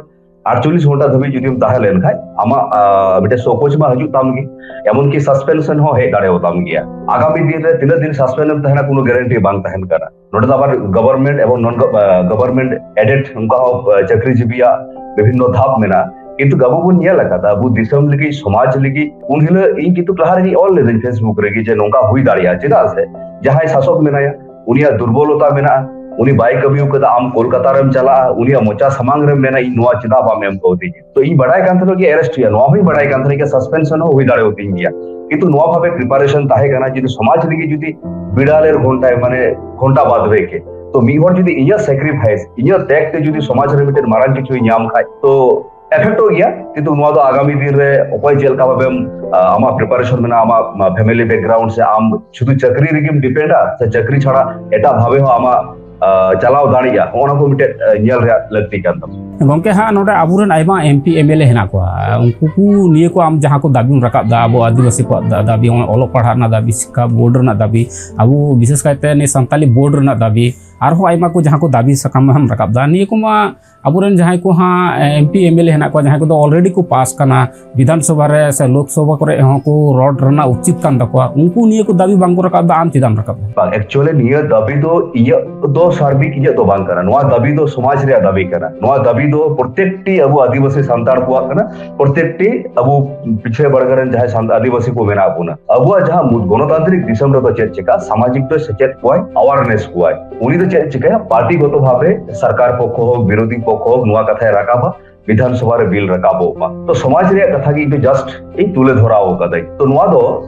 ᱟᱴᱪᱚᱞᱞᱤᱥ ᱜᱷᱚᱱᱴᱟ ᱫᱷᱟᱹᱵᱤᱡ ᱡᱩᱫᱤᱢ ᱛᱟᱦᱮᱸ ᱞᱮᱱ ᱠᱷᱟᱡ, ᱟᱢᱟᱜ, ᱟ, ᱢᱤᱫᱴᱮᱡ ᱥᱚᱠᱳᱪ ᱢᱟ ᱦᱤᱡᱩᱜ ᱛᱟᱢ ᱜᱮ, ᱮᱢᱚᱱᱠᱤ ᱥᱟᱥᱯᱮᱱᱥᱚᱱ ᱦᱚᱸ ᱦᱮᱡ ᱫᱟᱲᱮᱭᱟᱛᱟᱢ ᱜᱮᱭᱟ᱾ ᱟᱜᱟᱢᱤ ᱫᱤᱱ ᱨᱮ ᱛᱤᱱᱟᱹᱜ ᱫᱤᱱ ᱥᱟᱥᱯᱮᱱᱰ ᱮᱢ ᱛᱟᱦᱮᱱᱟ, ᱠᱳᱱᱳ ᱜᱮᱨᱮᱱᱴᱤ ᱵᱟᱝ ᱛᱟᱦᱮᱱ ᱠᱟᱱᱟ᱾ ᱱᱚᱰᱮ ᱫᱚ ᱟᱵᱟᱨ ᱜᱚᱵᱷᱚᱨᱱᱢᱮᱱᱴ ᱮᱵᱚᱝ ᱱᱚᱱ ᱜᱚ-, ᱟ, ᱜᱚᱵᱷᱚᱨᱱᱢᱮᱱᱴ ᱮᱰᱮᱰ ᱚᱱᱠᱟ ᱦᱚᱸ, ᱟ, ᱪᱟᱹᱠᱨᱤᱡᱤᱵᱤᱭᱟᱜ ᱵᱤᱵᱷᱤᱱᱱᱚ ᱫᱷᱟᱯ ᱢᱮᱱᱟᱜᱼᱟ᱾ ᱠᱤᱱᱛᱩ ᱟᱵᱚ ᱵᱚᱱ ᱧᱮᱞ ᱟᱠᱟᱫᱟ, ᱟᱵᱚ ᱫᱤᱥᱚᱢ ᱞᱟᱹᱜᱤᱫ, ᱥᱚᱢᱟᱡᱽ ᱞᱟᱹᱜᱤᱫ, ᱩᱱ ᱦᱤᱞᱳᱜ ᱤᱧ ᱠᱤᱱᱛᱩ ᱞᱟᱦᱟ ᱨᱮᱜᱮᱧ ᱚᱞ ᱞᱮᱫᱟᱹᱧ ᱯᱷᱮᱥᱵᱩᱠ ᱨᱮᱜᱮ ᱡᱮ ᱱᱚᱝᱠᱟ ᱦᱩᱭ ᱫᱟᱲᱮᱭᱟᱜᱼᱟ᱾ ᱪᱮᱫᱟᱜ ᱥᱮ ᱡᱟᱦᱟᱸᱭ ᱥᱟᱥᱚᱠ ᱢᱮᱱᱟᱭᱟ, ᱩᱱᱤᱭᱟᱜ ᱫᱩᱨᱵᱚᱞᱚᱛᱟ ᱢᱮᱱᱟᱜᱼᱟ, ᱩᱱᱤ ᱵᱟᱭ ᱠᱟᱹᱢᱤ ᱠᱟᱫᱟ, ᱟᱢ ᱠᱳᱞᱠᱟᱛᱟ ᱨᱮᱢ ᱪᱟᱞᱟᱜᱼᱟ, ᱩᱱᱤᱭᱟᱜ ᱢᱚᱪᱟ ᱥᱟᱢᱟᱝ ᱨᱮᱢ ᱢᱮᱱᱟ, "ᱤᱧ ᱱᱚᱣᱟ ᱪᱮᱫᱟᱜ ᱵᱟᱢ ᱮᱢ ᱠᱟᱣᱫᱤᱧᱟ?" ᱛᱚ ᱤᱧ ᱵᱟᱰᱟᱭ ᱠᱟᱱ ᱛᱟᱦᱮᱱᱟ ᱡᱮ ᱮᱨᱮᱥᱴ ᱦᱩᱭᱩᱜᱼᱟ, ᱱᱚᱣᱟ ᱦᱚᱸᱧ ᱵᱟᱰᱟᱭ ᱠᱟᱱ ᱛᱟᱦᱮᱱᱟ ᱡᱮ ᱥᱟᱥᱯᱮᱱᱥᱚᱱ ᱦᱚᱸ ᱦᱩᱭ ᱫᱟᱲᱮᱭᱟᱛᱤᱧ ᱜᱮᱭᱟ, ᱠᱤᱱᱛᱩ ᱱᱚᱣᱟ ᱵᱷᱟᱵᱮ ᱯᱨᱤᱯᱟᱨᱮᱥᱚᱱ ᱛᱟᱦᱮᱸ ᱠᱟᱱᱟ, ᱡᱩᱫᱤ ᱥᱚᱢᱟᱡᱽ ᱞᱟᱹᱜᱤᱫ ᱡᱩᱫᱤ ᱵᱤᱲᱟᱞᱮᱨ ᱜᱷᱚᱱᱴᱟᱭ, ᱢᱟᱱᱮ ᱜᱷᱚᱱᱴᱟ ᱵᱟᱫ ᱨᱮᱜᱮ, ᱛᱚ ᱢᱤᱫ ᱦᱚᱲ ᱡᱩᱫᱤ ᱤᱧᱟᱹᱜ ᱥᱮᱠᱨᱤᱯᱷᱟᱭᱤᱥ, ᱤᱧᱟᱹᱜ ᱛᱮᱜ ᱛᱮ ᱡᱩᱫᱤ ᱥᱚᱢᱟᱡᱽ ᱨᱮ ᱢᱤᱫᱴᱮᱱ ᱢᱟᱨᱟᱝ ᱠᱤᱪᱷᱩᱭ ᱧᱟᱢ ᱠᱷᱟᱡ, ᱛᱚ ᱮᱯᱷᱮᱠᱴᱚᱜ ᱜᱮᱭᱟ, ᱠᱤᱱᱛᱩ ᱱᱚᱣᱟ ᱫᱚ ᱟᱜᱟᱢᱤ ᱫᱤᱱ ᱨᱮ ᱚᱠᱚᱭ ᱪᱮᱫ ᱞᱮᱠᱟ ᱵᱷᱟᱵᱮᱢ, ᱟᱢᱟᱜ ᱯᱨᱤᱯᱟᱨᱮᱥᱚᱱ ᱢᱮᱱᱟᱜᱼᱟ, ᱟᱢᱟᱜ ᱯᱷᱮᱢᱤᱞᱤ ᱵᱮᱠᱜᱨᱟᱣᱩᱱᱰ, ᱥᱮ ᱟᱢ ᱥᱩᱫᱷᱩ ᱪᱟᱹᱠᱨᱤ ᱨᱮᱜᱮᱢ ᱰᱤᱯᱮᱱᱰᱟ ᱥᱮ ᱪᱟᱹᱠᱨᱤ ᱪᱷᱟᱲᱟ ᱮᱴᱟᱜ ᱵᱷᱟᱵᱮ ᱦᱚᱸ ᱟᱢᱟᱜ ᱪᱟᱞᱟᱣ ᱫᱟᱲᱮᱭᱟᱜᱼᱟ, ᱦᱚᱸᱜᱼᱚ ᱱᱟ ᱠᱚ ᱢᱤᱫᱴᱮᱡ ᱧᱮᱞ ᱨᱮᱭᱟᱜ ᱞᱟᱹᱠᱛᱤ ᱠᱟᱱ ᱛᱟᱵᱚᱱᱟ᱾ ᱜᱚᱝᱠᱮ, ᱦᱟᱸᱜ ᱱᱚᱰᱮ ᱟᱵᱚᱨᱮᱱ ᱟᱭᱢᱟ M P M L A ᱦᱮᱱᱟᱜ ᱠᱚᱣᱟ, ᱩᱱᱠᱩ ᱠᱚ ᱱᱤᱭᱟᱹ ᱠᱚ ᱟᱢ ᱡᱟᱦᱟᱸ ᱠᱚ ᱫᱟᱹᱵᱤᱢ ᱨᱟᱠᱟᱵ ᱫᱟ, ᱟᱵᱚ ᱟᱹᱫᱤᱵᱟᱹᱥᱤ ᱠᱚᱣᱟᱜ ᱫᱟ-, ᱫᱟᱹᱵᱤ, ᱚᱞᱚᱜ ᱯᱟᱲᱦᱟᱜ ᱨᱮᱱᱟᱜ ᱫᱟᱹᱵᱤ, ᱥᱤᱠᱠᱷᱟ ᱵᱳᱨᱰ ᱨᱮᱱᱟᱜ ᱫᱟᱹᱵᱤ, ᱟᱵᱚ ᱵᱤᱥᱮᱥ ᱠᱟᱭᱛᱮ ᱱᱤᱭᱟᱹ ᱥᱟᱱᱛᱟᱞᱤ ᱵᱳᱨᱰ ᱨᱮᱱᱟᱜ ᱫᱟᱹᱵᱤ, ᱟᱨᱦᱚᱸ ᱟᱭᱢᱟ ᱠᱚ ᱡᱟᱦᱟᱸ ᱠᱚ ᱫᱟᱹᱵᱤ ᱥᱟᱠᱟᱢ ᱮᱢ ᱨᱟᱠᱟᱵ ᱫᱟ, ᱱᱤᱭᱟᱹ ᱠᱚᱢᱟ ᱟᱵᱚᱨᱮᱱ ᱡᱟᱦᱟᱸᱭ ᱠᱚ ᱦᱟᱸᱜ M P M L A ᱦᱮᱱᱟᱜ ᱠᱚᱣᱟ, ᱡᱟᱦᱟᱸᱭ ᱠᱚᱫᱚ ᱚᱞᱨᱮᱰᱤ ᱠᱚ ᱯᱟᱥ ᱠᱟᱱᱟ, ᱵᱤᱫᱷᱟᱱ ᱥᱚᱵᱷᱟ ᱨᱮ ᱥᱮ ᱞᱳᱠ ᱥᱚᱵᱷᱟ ᱠᱚᱨᱮ ᱦᱚᱸ ᱠᱚ ᱨᱚᱲ ᱨᱮᱱᱟᱜ ᱩᱪᱤᱛ ᱠᱟᱱ ᱛᱟᱠᱚᱣᱟ, ᱩᱱᱠᱩ ᱱᱤᱭᱟᱹ ᱠᱚ ᱫᱟᱹᱵᱤ ᱵᱟᱝ ᱠᱚ ᱨᱟᱠᱟᱵ ᱫᱟ, ᱟᱢ ᱪᱮᱫᱟᱜ ᱮᱢ ᱨᱟᱠᱟᱵ ᱫᱟ? ᱵᱟᱝ, ᱮᱠᱪᱩᱭᱟᱞᱤ ᱱᱤᱭᱟᱹ ᱫᱟᱹᱵᱤ ᱫᱚ ᱤᱧᱟᱹᱜ ᱫᱚ ᱥᱟᱨᱵᱤᱠ ᱤᱧᱟᱹᱜ ᱫᱚ ᱵᱟᱝ ᱠᱟᱱᱟ, ᱱᱚᱣᱟ ᱫᱟᱹᱵᱤ ᱫᱚ ᱥᱚᱢᱟᱡᱽ ᱨᱮᱭᱟᱜ ᱫᱟᱹᱵᱤ ᱠᱟᱱᱟ᱾ ᱱᱚᱣᱟ ᱫᱟᱹᱵᱤ ᱫᱚ ᱯᱨᱚᱛᱮᱠᱴᱤ ᱟᱵᱚ ᱟᱹᱫᱤᱵᱟᱹᱥᱤ ᱥᱟᱱᱛᱟᱲ ᱠᱚᱣᱟᱜ ᱠᱟᱱᱟ, ᱯᱨᱚᱛᱮᱠᱴᱤ ᱟᱵᱚ ᱯᱤᱪᱷᱲᱟᱹ ᱵᱟᱲᱜᱟ ᱨᱮᱱ ᱡᱟᱦᱟᱸᱭ ᱥᱟᱱᱛᱟᱲ ᱟᱹᱫᱤᱵᱟᱹᱥᱤ ᱠᱚ ᱢᱮᱱᱟᱜ ᱵᱚᱱᱟ᱾ ᱟᱵᱚᱣᱟᱜ ᱡᱟᱦᱟᱸ ᱢᱩᱫ ᱜᱚᱱᱚᱛᱟᱱᱛᱨᱤᱠ ᱫᱤᱥᱚᱢ ᱨᱮᱫᱚ ᱪᱮᱫ ᱪᱮᱠᱟ, ᱥᱟᱢᱟᱡᱤᱠ ᱫᱚᱭ ᱥᱮᱪᱮᱫ ᱠᱚᱣᱟᱭ, ᱟᱣᱟᱨᱱᱮᱥ ᱠᱚᱣᱟᱭ᱾ ᱩᱱᱤ ᱫᱚ ᱪᱮᱫ ᱮ ᱪᱤᱠᱟᱹᱭᱟ? ᱯᱟᱨᱴᱤ ᱜᱚᱛᱚ ᱵᱷᱟᱵᱮ ᱥᱚᱨᱠᱟᱨ ᱯᱚᱠᱷᱚ ᱦᱳᱠ, ᱵᱤᱨᱳᱫᱷᱤ ᱯᱚᱠᱷᱚ ᱦᱳᱠ, ᱱᱚᱣᱟ ᱠᱟᱛᱷᱟᱭ ᱨᱟᱠᱟᱵᱟ, ᱵᱤᱫᱷᱟᱱ ᱥᱚᱵᱷᱟ ᱨᱮ ᱵᱤᱞ ᱨᱟᱠᱟᱵᱚᱜ ᱢᱟ᱾ ᱛᱚ ᱥᱚᱢᱟᱡᱽ ᱨᱮᱭᱟᱜ ᱠᱟᱛᱷᱟ ᱜᱮ ᱤᱧ ᱫᱚ ᱡᱟᱥᱴ ᱤᱧ ᱛᱩᱞᱟᱹ ᱫᱷᱚᱨᱟᱣ ᱠᱟᱫᱟᱹᱧ᱾ ᱛᱚ ᱱᱚᱣᱟ ᱫᱚ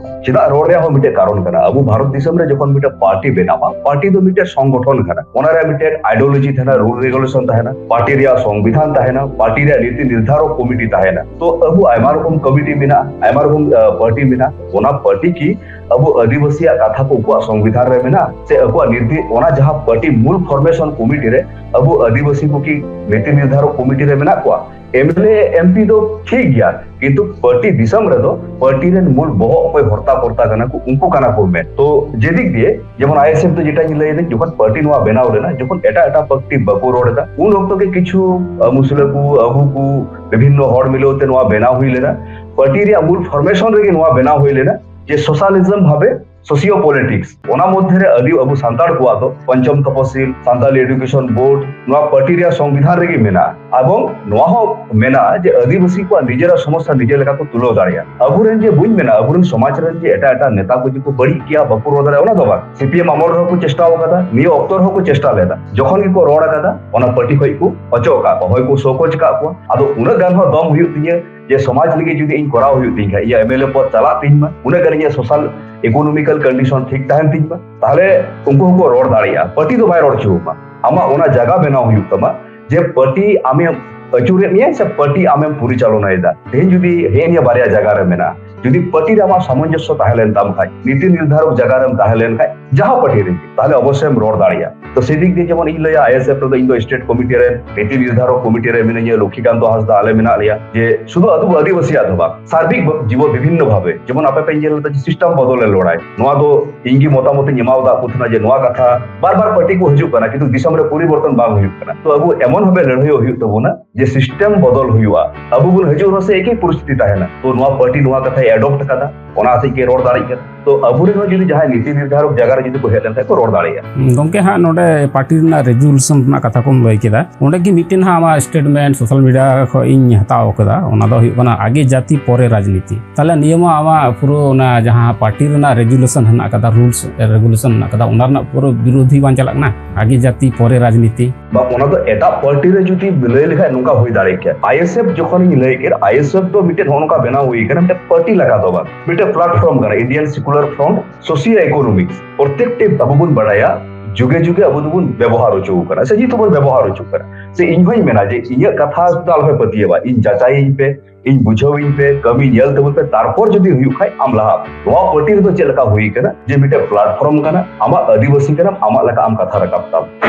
ᱪᱮᱫᱟᱜ ᱨᱚᱲ ᱨᱮᱭᱟᱜ ᱦᱚᱸ ᱢᱤᱫᱴᱮᱡ ᱠᱟᱨᱚᱱ ᱠᱟᱱᱟ᱾ ᱟᱵᱚ ᱵᱷᱟᱨᱚᱛ ᱫᱤᱥᱚᱢ ᱨᱮ ᱡᱚᱠᱷᱚᱱ ᱢᱤᱫᱴᱮᱡ ᱯᱟᱨᱴᱤ ᱵᱮᱱᱟᱣᱟ, ᱯᱟᱨᱴᱤ ᱫᱚ ᱢᱤᱫᱴᱮᱡ ᱥᱚᱝᱜᱚᱴᱷᱚᱱ ᱠᱟᱱᱟ, ᱚᱱᱟ ᱨᱮᱭᱟᱜ ᱢᱤᱫᱴᱮᱡ ᱟᱭᱰᱤᱭᱳᱞᱚᱡᱤ ᱛᱟᱦᱮᱱᱟ, ᱨᱩᱞ ᱨᱮᱜᱩᱞᱮᱥᱚᱱ ᱛᱟᱦᱮᱱᱟ, ᱯᱟᱨᱴᱤ ᱨᱮᱭᱟᱜ ᱥᱚᱝᱵᱤᱫᱷᱟᱱ ᱛᱟᱦᱮᱱᱟ, ᱯᱟᱨᱴᱤ ᱨᱮᱭᱟᱜ ᱱᱤᱛᱤ ᱱᱤᱨᱫᱷᱟᱨᱚᱠ ᱠᱚᱢᱤᱴᱤ ᱛᱟᱦᱮᱱᱟ᱾ ᱛᱚ ᱟᱵᱚ ᱟᱭᱢᱟ ᱨᱚᱠᱚᱢ ᱠᱚᱢᱤᱴᱤ ᱢᱮᱱᱟᱜᱼᱟ, ᱟᱭᱢᱟ ᱨᱚᱠᱚᱢ, ᱟᱸ, ᱯᱟᱨᱴᱤ ᱢᱮᱱᱟᱜᱼᱟ᱾ ᱚᱱᱟ ᱯᱟᱨᱴᱤ ᱠᱤ ᱟᱵᱚ ᱟᱹᱫᱤᱵᱟᱹᱥᱤᱭᱟᱜ ᱠᱟᱛᱷᱟ ᱠᱚ ᱩᱱᱠᱩᱣᱟᱜ ᱥᱚᱝᱵᱤᱫᱷᱟᱱ ᱨᱮ ᱢᱮᱱᱟᱜᱼᱟ? ᱥᱮ ᱟᱠᱚᱣᱟᱜ ᱱᱤᱨᱫᱮ-, ᱚᱱᱟ ᱡᱟᱦᱟᱸ ᱯᱟᱨᱴᱤ ᱢᱩᱞ ᱯᱷᱚᱨᱢᱮᱥᱚᱱ ᱠᱚᱢᱤᱴᱤ ᱨᱮ ᱟᱵᱚ ᱟᱹᱫᱤᱵᱟᱹᱥᱤ ᱠᱚ ᱠᱤ ᱱᱤᱛᱤ ᱱᱤᱨᱫᱷᱟᱨᱚᱠ ᱠᱚᱢᱤᱴᱤ ᱨᱮ ᱢᱮᱱᱟᱜ ᱠᱚᱣᱟ? M L A, M P ᱫᱚ ᱴᱷᱤᱠ ᱜᱮᱭᱟ, ᱠᱤᱱᱛᱩ ᱯᱟᱨᱴᱤ ᱫᱤᱥᱚᱢ ᱨᱮᱫᱚ ᱯᱟᱨᱴᱤ ᱨᱮᱱ ᱢᱩᱞ ᱵᱚᱦᱚᱜ ᱚᱠᱚᱭ ᱦᱚᱨᱛᱟ ᱠᱚᱨᱛᱟ ᱠᱟᱱᱟ ᱠᱚ, ᱩᱱᱠᱩ ᱠᱟᱱᱟ ᱠᱚ ᱢᱮᱱ᱾ ᱛᱚ ᱡᱮᱫᱤᱠ ᱫᱤᱭᱮ, ᱡᱮᱢᱚᱱ ᱟᱭ ᱮᱥ ᱮᱯᱷ ᱫᱚ ᱡᱮᱴᱟᱧ ᱞᱟᱹᱭ ᱫᱟᱹᱧ, ᱡᱚᱠᱷᱚᱱ ᱯᱟᱨᱴᱤ ᱱᱚᱣᱟ ᱵᱮᱱᱟᱣ ᱞᱮᱱᱟ, ᱡᱚᱠᱷᱚᱱ ᱮᱴᱟᱜ ᱮᱴᱟᱜ ᱯᱟᱨᱴᱤ ᱵᱟᱠᱚ ᱨᱚᱲ ᱮᱫᱟ, ᱩᱱ ᱚᱠᱛᱚ ᱜᱮ ᱠᱤᱪᱷᱩ, ᱟᱹ, ᱢᱩᱥᱞᱟᱹ ᱠᱚ, ᱟᱵᱚ ᱠᱚ, ᱵᱤᱵᱷᱤᱱᱱᱚ ᱦᱚᱲ ᱢᱤᱞᱟᱹᱣ ᱛᱮ ᱱᱚᱣᱟ ᱵᱮᱱᱟᱣ ᱦᱩᱭ ᱞᱮᱱᱟ᱾ ᱯᱟᱨᱴᱤ ᱨᱮᱭᱟᱜ ᱢᱩᱞ ᱯᱷᱚᱨᱢᱮᱥᱚᱱ ᱨᱮᱜᱮ ᱱᱚᱣᱟ ᱵᱮᱱᱟᱣ ᱦᱩᱭ ᱞᱮᱱᱟ ᱡᱮ ᱥᱳᱥᱟᱞᱤᱡᱚᱢ ᱵᱷᱟᱵᱮ ᱥᱳᱥᱤᱭᱳ ᱯᱚᱞᱤᱴᱤᱠᱥ᱾ ᱚᱱᱟ ᱢᱚᱫᱽᱫᱷᱮ ᱨᱮ ᱟᱹᱰᱤ ᱟᱵᱚ ᱥᱟᱱᱛᱟᱲ ᱠᱚᱣᱟᱜ ᱫᱚ ᱯᱚᱧᱪᱚᱢ ᱛᱚᱯᱚᱥᱤᱞ, ᱥᱟᱱᱛᱟᱞᱤ ᱮᱰᱩᱠᱮᱥᱚᱱ ᱵᱳᱨᱰ, ᱱᱚᱣᱟ ᱯᱟᱨᱴᱤ ᱨᱮᱭᱟᱜ ᱥᱚᱝᱵᱤᱫᱷᱟᱱ ᱨᱮᱜᱮ ᱢᱮᱱᱟᱜᱼᱟ᱾ ᱮᱵᱚᱝ ᱱᱚᱣᱟ ᱦᱚᱸ ᱢᱮᱱᱟᱜᱼᱟ ᱡᱮ ᱟᱹᱫᱤᱵᱟᱹᱥᱤ ᱠᱚᱣᱟᱜ ᱱᱤᱡᱮᱨᱟᱜ ᱥᱚᱢᱚᱥᱥᱟ ᱱᱤᱡᱮ ᱞᱮᱠᱟ ᱠᱚ ᱛᱩᱞᱟᱹᱣ ᱫᱟᱲᱮᱭᱟᱜᱼᱟ᱾ ᱟᱵᱚᱨᱮᱱ ᱡᱮ ᱵᱟᱹᱧ ᱢᱮᱱᱟ, ᱟᱵᱚᱨᱮᱱ ᱥᱚᱢᱟᱡᱽ ᱨᱮᱱ ᱡᱮ ᱮᱴᱟᱜ ᱮᱴᱟᱜ ᱱᱮᱛᱟ ᱠᱚ ᱡᱮ ᱠᱚ ᱵᱟᱹᱲᱤᱡ ᱜᱮᱭᱟ, ᱵᱟᱠᱚ ᱨᱚᱲ ᱫᱟᱲᱮᱭᱟᱜᱼᱟ, ᱚᱱᱟ ᱫᱚ ᱵᱟᱝ᱾ ᱥᱤ ᱯᱤ ᱮᱢ ᱟᱢᱚᱞ ᱨᱮᱦᱚᱸ ᱠᱚ ᱪᱮᱥᱴᱟ ᱟᱠᱟᱫᱟ, ᱱᱤᱭᱟᱹ ᱚᱠᱛᱚ ᱨᱮᱦᱚᱸ ᱠᱚ ᱪᱮᱥᱴᱟ ᱞᱮᱫᱟ᱾ ᱡᱚᱠᱷᱚᱱ ᱜᱮᱠᱚ ᱨᱚᱲ ᱟᱠᱟᱫᱟ, ᱚᱱᱟ ᱯᱟᱨᱴᱤ ᱠᱷᱚᱡ ᱠᱚ ᱚᱪᱚᱜ ᱟᱠᱟᱫ ᱠᱚᱣᱟ, ᱦᱚᱭ ᱠᱚ ᱥᱳᱠᱳᱡᱽ ᱟᱠᱟᱫ ᱠᱚᱣᱟ᱾ ᱟᱫᱚ ᱩᱱᱟᱹᱜ ᱜᱟᱱ ᱦᱚᱸ ᱫᱚᱢ ᱦᱩᱭᱩᱜ ᱛᱤᱧᱟᱹ ᱡᱮ ᱥᱚᱢᱟᱡᱽ ᱞᱟᱹᱜᱤᱫ ᱡᱩᱫᱤ ᱤᱧ ᱠᱚᱨᱟᱣ ᱦᱩᱭᱩᱜ ᱛᱤᱧ ᱠᱷᱟᱡ, ᱤᱧᱟᱹᱜ ᱮᱢ ᱮᱞ ᱮ ᱯᱚᱫ ᱪᱟᱞᱟᱜ ᱛᱤᱧ ᱢᱟ, ᱩᱱᱟᱹᱜ ᱜᱟᱱ ᱤᱧᱟᱹᱜ ᱥᱳᱥᱟᱞ ᱤᱠᱳᱱᱚᱢᱤᱠᱟᱞ ᱠᱚᱱᱰᱤᱥᱚᱱ ᱴᱷᱤᱠ ᱛᱟᱦᱮᱱ ᱛᱤᱧ ᱢᱟ, ᱛᱟᱦᱞᱮ ᱩᱱᱠᱩ ᱦᱚᱸᱠᱚ ᱨᱚᱲ ᱫᱟᱲᱮᱭᱟᱜᱼᱟ᱾ ᱯᱟᱨᱴᱤ ᱫᱚ ᱵᱟᱭ ᱨᱚᱲ ᱦᱚᱪᱚ ᱟᱢᱟ᱾ ᱟᱢᱟᱜ ᱚᱱᱟ ᱡᱟᱭᱜᱟ ᱵᱮᱱᱟᱣ ᱦᱩᱭᱩᱜ ᱛᱟᱢᱟ ᱡᱮ ᱯᱟᱨᱴᱤ ᱟᱢᱮ ᱟᱹᱪᱩᱨᱮᱫ ᱢᱮᱭᱟᱭ ᱥᱮ ᱯᱟᱨᱴᱤ ᱟᱢᱮᱢ ᱯᱚᱨᱤᱪᱟᱞᱚᱱᱟᱭᱮᱫᱟ? ᱛᱮᱦᱮᱧ ᱡᱩᱫᱤ ᱦᱮᱸ ᱱᱤᱭᱟᱹ ᱵᱟᱨᱭᱟ ᱡᱟᱭᱜᱟ ᱨᱮ ᱢᱮᱱᱟᱜᱼᱟ, ᱡᱩᱫᱤ ᱯᱟᱨᱴᱤ ᱨᱮ ᱟᱢᱟᱜ ᱥᱟᱢᱚᱧᱡᱚᱥᱥᱚ ᱛᱟᱦᱮᱸ ᱞᱮᱱ ᱛᱟᱢ ᱠᱷᱟᱡ, ᱱᱤᱛᱤ ᱱᱤᱨᱫᱷᱟᱨᱚᱠ ᱡᱟᱭᱜᱟ ᱨᱮᱢ ᱛᱟᱦᱮᱸ ᱞᱮᱱ ᱠᱷᱟᱡ, ᱡᱟᱦᱟᱸ ᱯᱟᱨᱴᱤ ᱨᱮᱜᱮ, ᱛᱟᱦᱞᱮ ᱚᱵᱚᱥᱥᱳᱭ ᱮᱢ ᱨᱚᱲ ᱫᱟᱲᱮᱭᱟᱜᱼᱟ᱾ ᱛᱚ ᱥᱮᱫᱤᱠ ᱫᱤᱭᱮ ᱡᱮᱢᱚᱱ ᱤᱧ ᱞᱟᱹᱭᱟ, ᱟᱭᱮᱥᱮᱯᱷ ᱨᱮᱫᱚ ᱤᱧ ᱫᱚ ᱥᱴᱮᱴ ᱠᱚᱢᱤᱴᱤ ᱨᱮ, ᱱᱤᱛᱤ ᱱᱤᱨᱫᱷᱟᱨᱚᱠ ᱠᱚᱢᱤᱴᱤ ᱨᱮ ᱢᱤᱱᱟᱹᱧᱟ, ᱞᱚᱠᱠᱷᱤᱠᱟᱱᱛᱚ ᱦᱟᱸᱥᱫᱟ ᱟᱞᱮ ᱢᱮᱱᱟᱜ ᱞᱮᱭᱟ, ᱡᱮ ᱥᱩᱫᱷᱩ ᱟᱫᱚ ᱟᱹᱫᱤᱵᱟᱹᱥᱤᱭᱟᱜ ᱫᱚ ᱵᱟᱝ, ᱥᱟᱨᱵᱤᱠ ᱵᱷᱟ-, ᱡᱤᱵᱚ ᱵᱤᱵᱷᱤᱱᱱᱚ ᱵᱷᱟᱵᱮ, ᱡᱮᱢᱚᱱ ᱟᱯᱮ ᱯᱮ ᱧᱮᱞ ᱞᱮᱫᱟ ᱡᱮ ᱥᱤᱥᱴᱮᱢ ᱵᱚᱫᱚᱞ ᱮ ᱞᱚᱲᱟᱭ, ᱱᱚᱣᱟ ᱫᱚ ᱤᱧ ᱜᱮ ᱢᱚᱛᱟᱢᱚᱛ ᱤᱧ ᱮᱢᱟᱣ ᱫᱟ ᱠᱚ ᱛᱟᱦᱮᱱᱟ ᱡᱮ ᱱᱚᱣᱟ ᱠᱟᱛᱷᱟ, ᱵᱟᱨ ᱵᱟᱨ ᱯᱟᱨᱴᱤ ᱠᱚ ᱦᱤᱡᱩᱜ ᱠᱟᱱᱟ, ᱠᱤᱱᱛᱩ ᱫᱤᱥᱚᱢ ᱨᱮ ᱯᱚᱨᱤᱵᱚᱨᱛᱚᱱ ᱵᱟᱝ ᱦᱩᱭᱩᱜ ᱠᱟᱱᱟ᱾ ᱛᱚ ᱟᱵᱚ ᱮᱢᱚᱱ ᱵᱷᱟᱵᱮ ᱞᱟᱹᱲᱦᱟᱹᱭᱚᱜ ᱦᱩᱭᱩᱜ ᱛᱟᱵᱚᱱᱟ, ᱡᱮ ᱥᱤᱥᱴᱮᱢ ᱵᱚᱫᱚᱞ ᱦᱩᱭᱩᱜᱼᱟ᱾ ᱟᱵᱚ ᱵᱚᱱ ᱦᱤᱡᱩᱜ ᱨᱮᱦᱚᱸ ᱥᱮ ᱮᱠᱤ ᱯᱚᱨᱤᱥᱛᱷᱤᱛᱤ ᱛᱟᱦᱮᱱᱟ, ᱛᱚ ᱱᱚᱣᱟ ᱯᱟᱨᱴᱤ ᱱᱚᱣᱟ ᱠᱟᱛᱷᱟᱭ ᱮᱰᱚᱯᱴ ᱠᱟᱫᱟ, ᱚᱱᱟ ᱦᱚᱛᱮᱡ ᱜᱮ ᱨᱚᱲ ᱫᱟᱲᱮᱭᱟᱜ ᱠᱟᱱᱟ᱾ ᱛᱚ ᱟᱵᱚᱨᱮᱱ ᱦᱚᱸ ᱡᱩᱫᱤ ᱡᱟᱦᱟᱸᱭ ᱱᱤᱛᱤ ᱱᱤᱨᱫᱷᱟᱨᱚᱠ ᱡᱟᱭᱜᱟ ᱨᱮ ᱡᱩᱫᱤ ᱠᱚ ᱦᱮᱡ ᱞᱮᱱᱠᱷᱟᱱ ᱠᱚ ᱨᱚᱲ ᱫᱟᱲᱮᱭᱟᱜᱼᱟ᱾ ᱦᱩᱸ, ᱜᱚᱢᱠᱮ, ᱦᱟᱸᱜ ᱱᱚᱰᱮ ᱯᱟᱨᱴᱤ ᱨᱮᱱᱟᱜ ᱨᱮᱡᱩᱞᱮᱥᱚᱱ ᱨᱮᱱᱟᱜ ᱠᱟᱛᱷᱟ ᱠᱚᱢ ᱞᱟᱹᱭ ᱠᱮᱫᱟ, ᱚᱸᱰᱮ ᱜᱮ ᱢᱤᱫᱴᱮᱱ ᱦᱟᱸᱜ ᱟᱢᱟᱜ ᱥᱴᱮᱴᱢᱮᱱᱴ ᱥᱳᱥᱟᱞ ᱢᱤᱰᱤᱭᱟ ᱠᱷᱚᱱ ᱤᱧ ᱦᱟᱛᱟᱣ ᱠᱟᱫᱟ, ᱚᱱᱟ ᱫᱚ ᱦᱩᱭᱩᱜ ᱠᱟᱱᱟ ᱟᱜᱮ ᱡᱟᱹᱛᱤ ᱯᱚᱨᱮ ᱨᱟᱡᱽᱱᱤᱛᱤ᱾ ᱛᱟᱦᱞᱮ ᱱᱤᱭᱟᱹ ᱢᱟ ᱟᱢᱟᱜ ᱯᱩᱨᱟᱹ ᱚᱱᱟ ᱡᱟᱦᱟᱸ ᱯᱟᱨᱴᱤ ᱨᱮᱱᱟᱜ ᱨᱮᱡᱩᱞᱮᱥᱚᱱ ᱦᱮᱱᱟᱜ ᱠᱟᱫᱟ, ᱨᱩᱞᱥ ᱨᱮᱜᱩᱞᱮᱥᱚᱱ ᱦᱮᱱᱟᱜ ᱠᱟᱫᱟ, ᱚᱱᱟ ᱨᱮᱱᱟᱜ ᱯᱩᱨᱟᱹ ᱵᱤᱨᱳᱫᱷᱤ ᱵᱟᱝ ᱪᱟᱞᱟᱜ ᱠᱟᱱᱟ? ᱟᱜᱮ ᱡᱟᱹᱛᱤ ᱯᱚᱨᱮ ᱨᱟᱡᱽᱱᱤᱛᱤ᱾ ᱵᱟ, ᱚᱱᱟ ᱫᱚ ᱮᱴᱟᱜ ᱯᱟᱨᱴᱤ ᱨᱮ ᱡᱩᱫᱤ ᱞᱟᱹᱭ ᱞᱮᱠᱷᱟᱡ ᱱᱚᱝᱠᱟ ᱦᱩᱭ ᱫᱟᱲᱮ ᱠᱮᱭᱟ᱾ ᱟᱭᱮᱥᱮᱯᱷ ᱡᱚᱠᱷᱚᱱᱤᱧ ᱞᱟᱹᱭ ᱠᱮᱫ, ᱟᱭᱮᱥᱮᱯᱷ ᱫᱚ ᱢᱤᱫᱴᱮᱱ ᱦᱚᱸ ᱱᱚᱝᱠᱟ ᱵᱮᱱᱟᱣ ᱦᱩᱭ ᱠᱟᱱᱟ, ᱢᱤᱫᱴᱮᱱ ᱯᱟᱨᱴᱤ ᱞᱮᱠᱟ ᱫᱚ ᱵᱟᱝ, ᱢᱤᱫᱴᱮᱱ ᱯᱞᱟᱴᱯᱷᱚᱨᱢ ᱠᱟᱱᱟ, Indian Secular front socio economics. ᱯᱨᱚᱛᱮᱠᱴᱤ ᱟᱵᱚ ᱵᱚᱱ ᱵᱟᱲᱟᱭᱟ, ᱡᱩᱜᱮ ᱡᱩᱜᱮ ᱟᱵᱚ ᱫᱚᱵᱚᱱ ᱵᱮᱵᱚᱦᱟᱨ ᱦᱚᱪᱚ ᱠᱟᱱᱟ, ᱥᱮ ᱱᱤᱛ ᱦᱚᱸᱵᱚᱱ ᱵᱮᱵᱚᱦᱟᱨ ᱦᱚᱪᱚ ᱠᱟᱱᱟ᱾ ᱥᱮ ᱤᱧ ᱦᱚᱸᱧ ᱢᱮᱱᱟ ᱡᱮ ᱤᱧᱟᱹᱜ ᱠᱟᱛᱷᱟ ᱫᱚ ᱟᱞᱚᱯᱮ ᱯᱟᱹᱛᱭᱟᱹᱣᱟ, ᱤᱧ ᱡᱟᱪᱟᱭᱤᱧ ᱯᱮ, ᱤᱧ ᱵᱩᱡᱷᱟᱹᱣᱤᱧ ᱯᱮ, ᱠᱟᱹᱢᱤ ᱧᱮᱞ ᱛᱟᱵᱚᱱ ᱯᱮ, ᱛᱟᱨᱯᱚᱨ ᱡᱩᱫᱤ ᱦᱩᱭᱩᱜ ᱠᱷᱟᱡ ᱟᱢ ᱞᱟᱦᱟ᱾ ᱱᱚᱣᱟ ᱯᱟᱨᱴᱤ ᱨᱮᱫᱚ ᱪᱮᱫ ᱞᱮᱠᱟ ᱦᱩᱭ ᱠᱟᱱᱟ ᱡᱮ ᱢᱤᱫᱴᱮᱱ ᱯᱞᱟᱴᱯᱷᱚᱨᱢ ᱠᱟᱱᱟ, ᱟᱢᱟᱜ ᱟᱹᱫᱤᱵᱟᱹᱥᱤ ᱠᱟᱱᱟᱢ, ᱟᱢᱟᱜ ᱞᱮᱠᱟ ᱟᱢ ᱠᱟᱛᱷᱟ ᱨᱟᱠᱟᱵ ᱛᱟᱢ,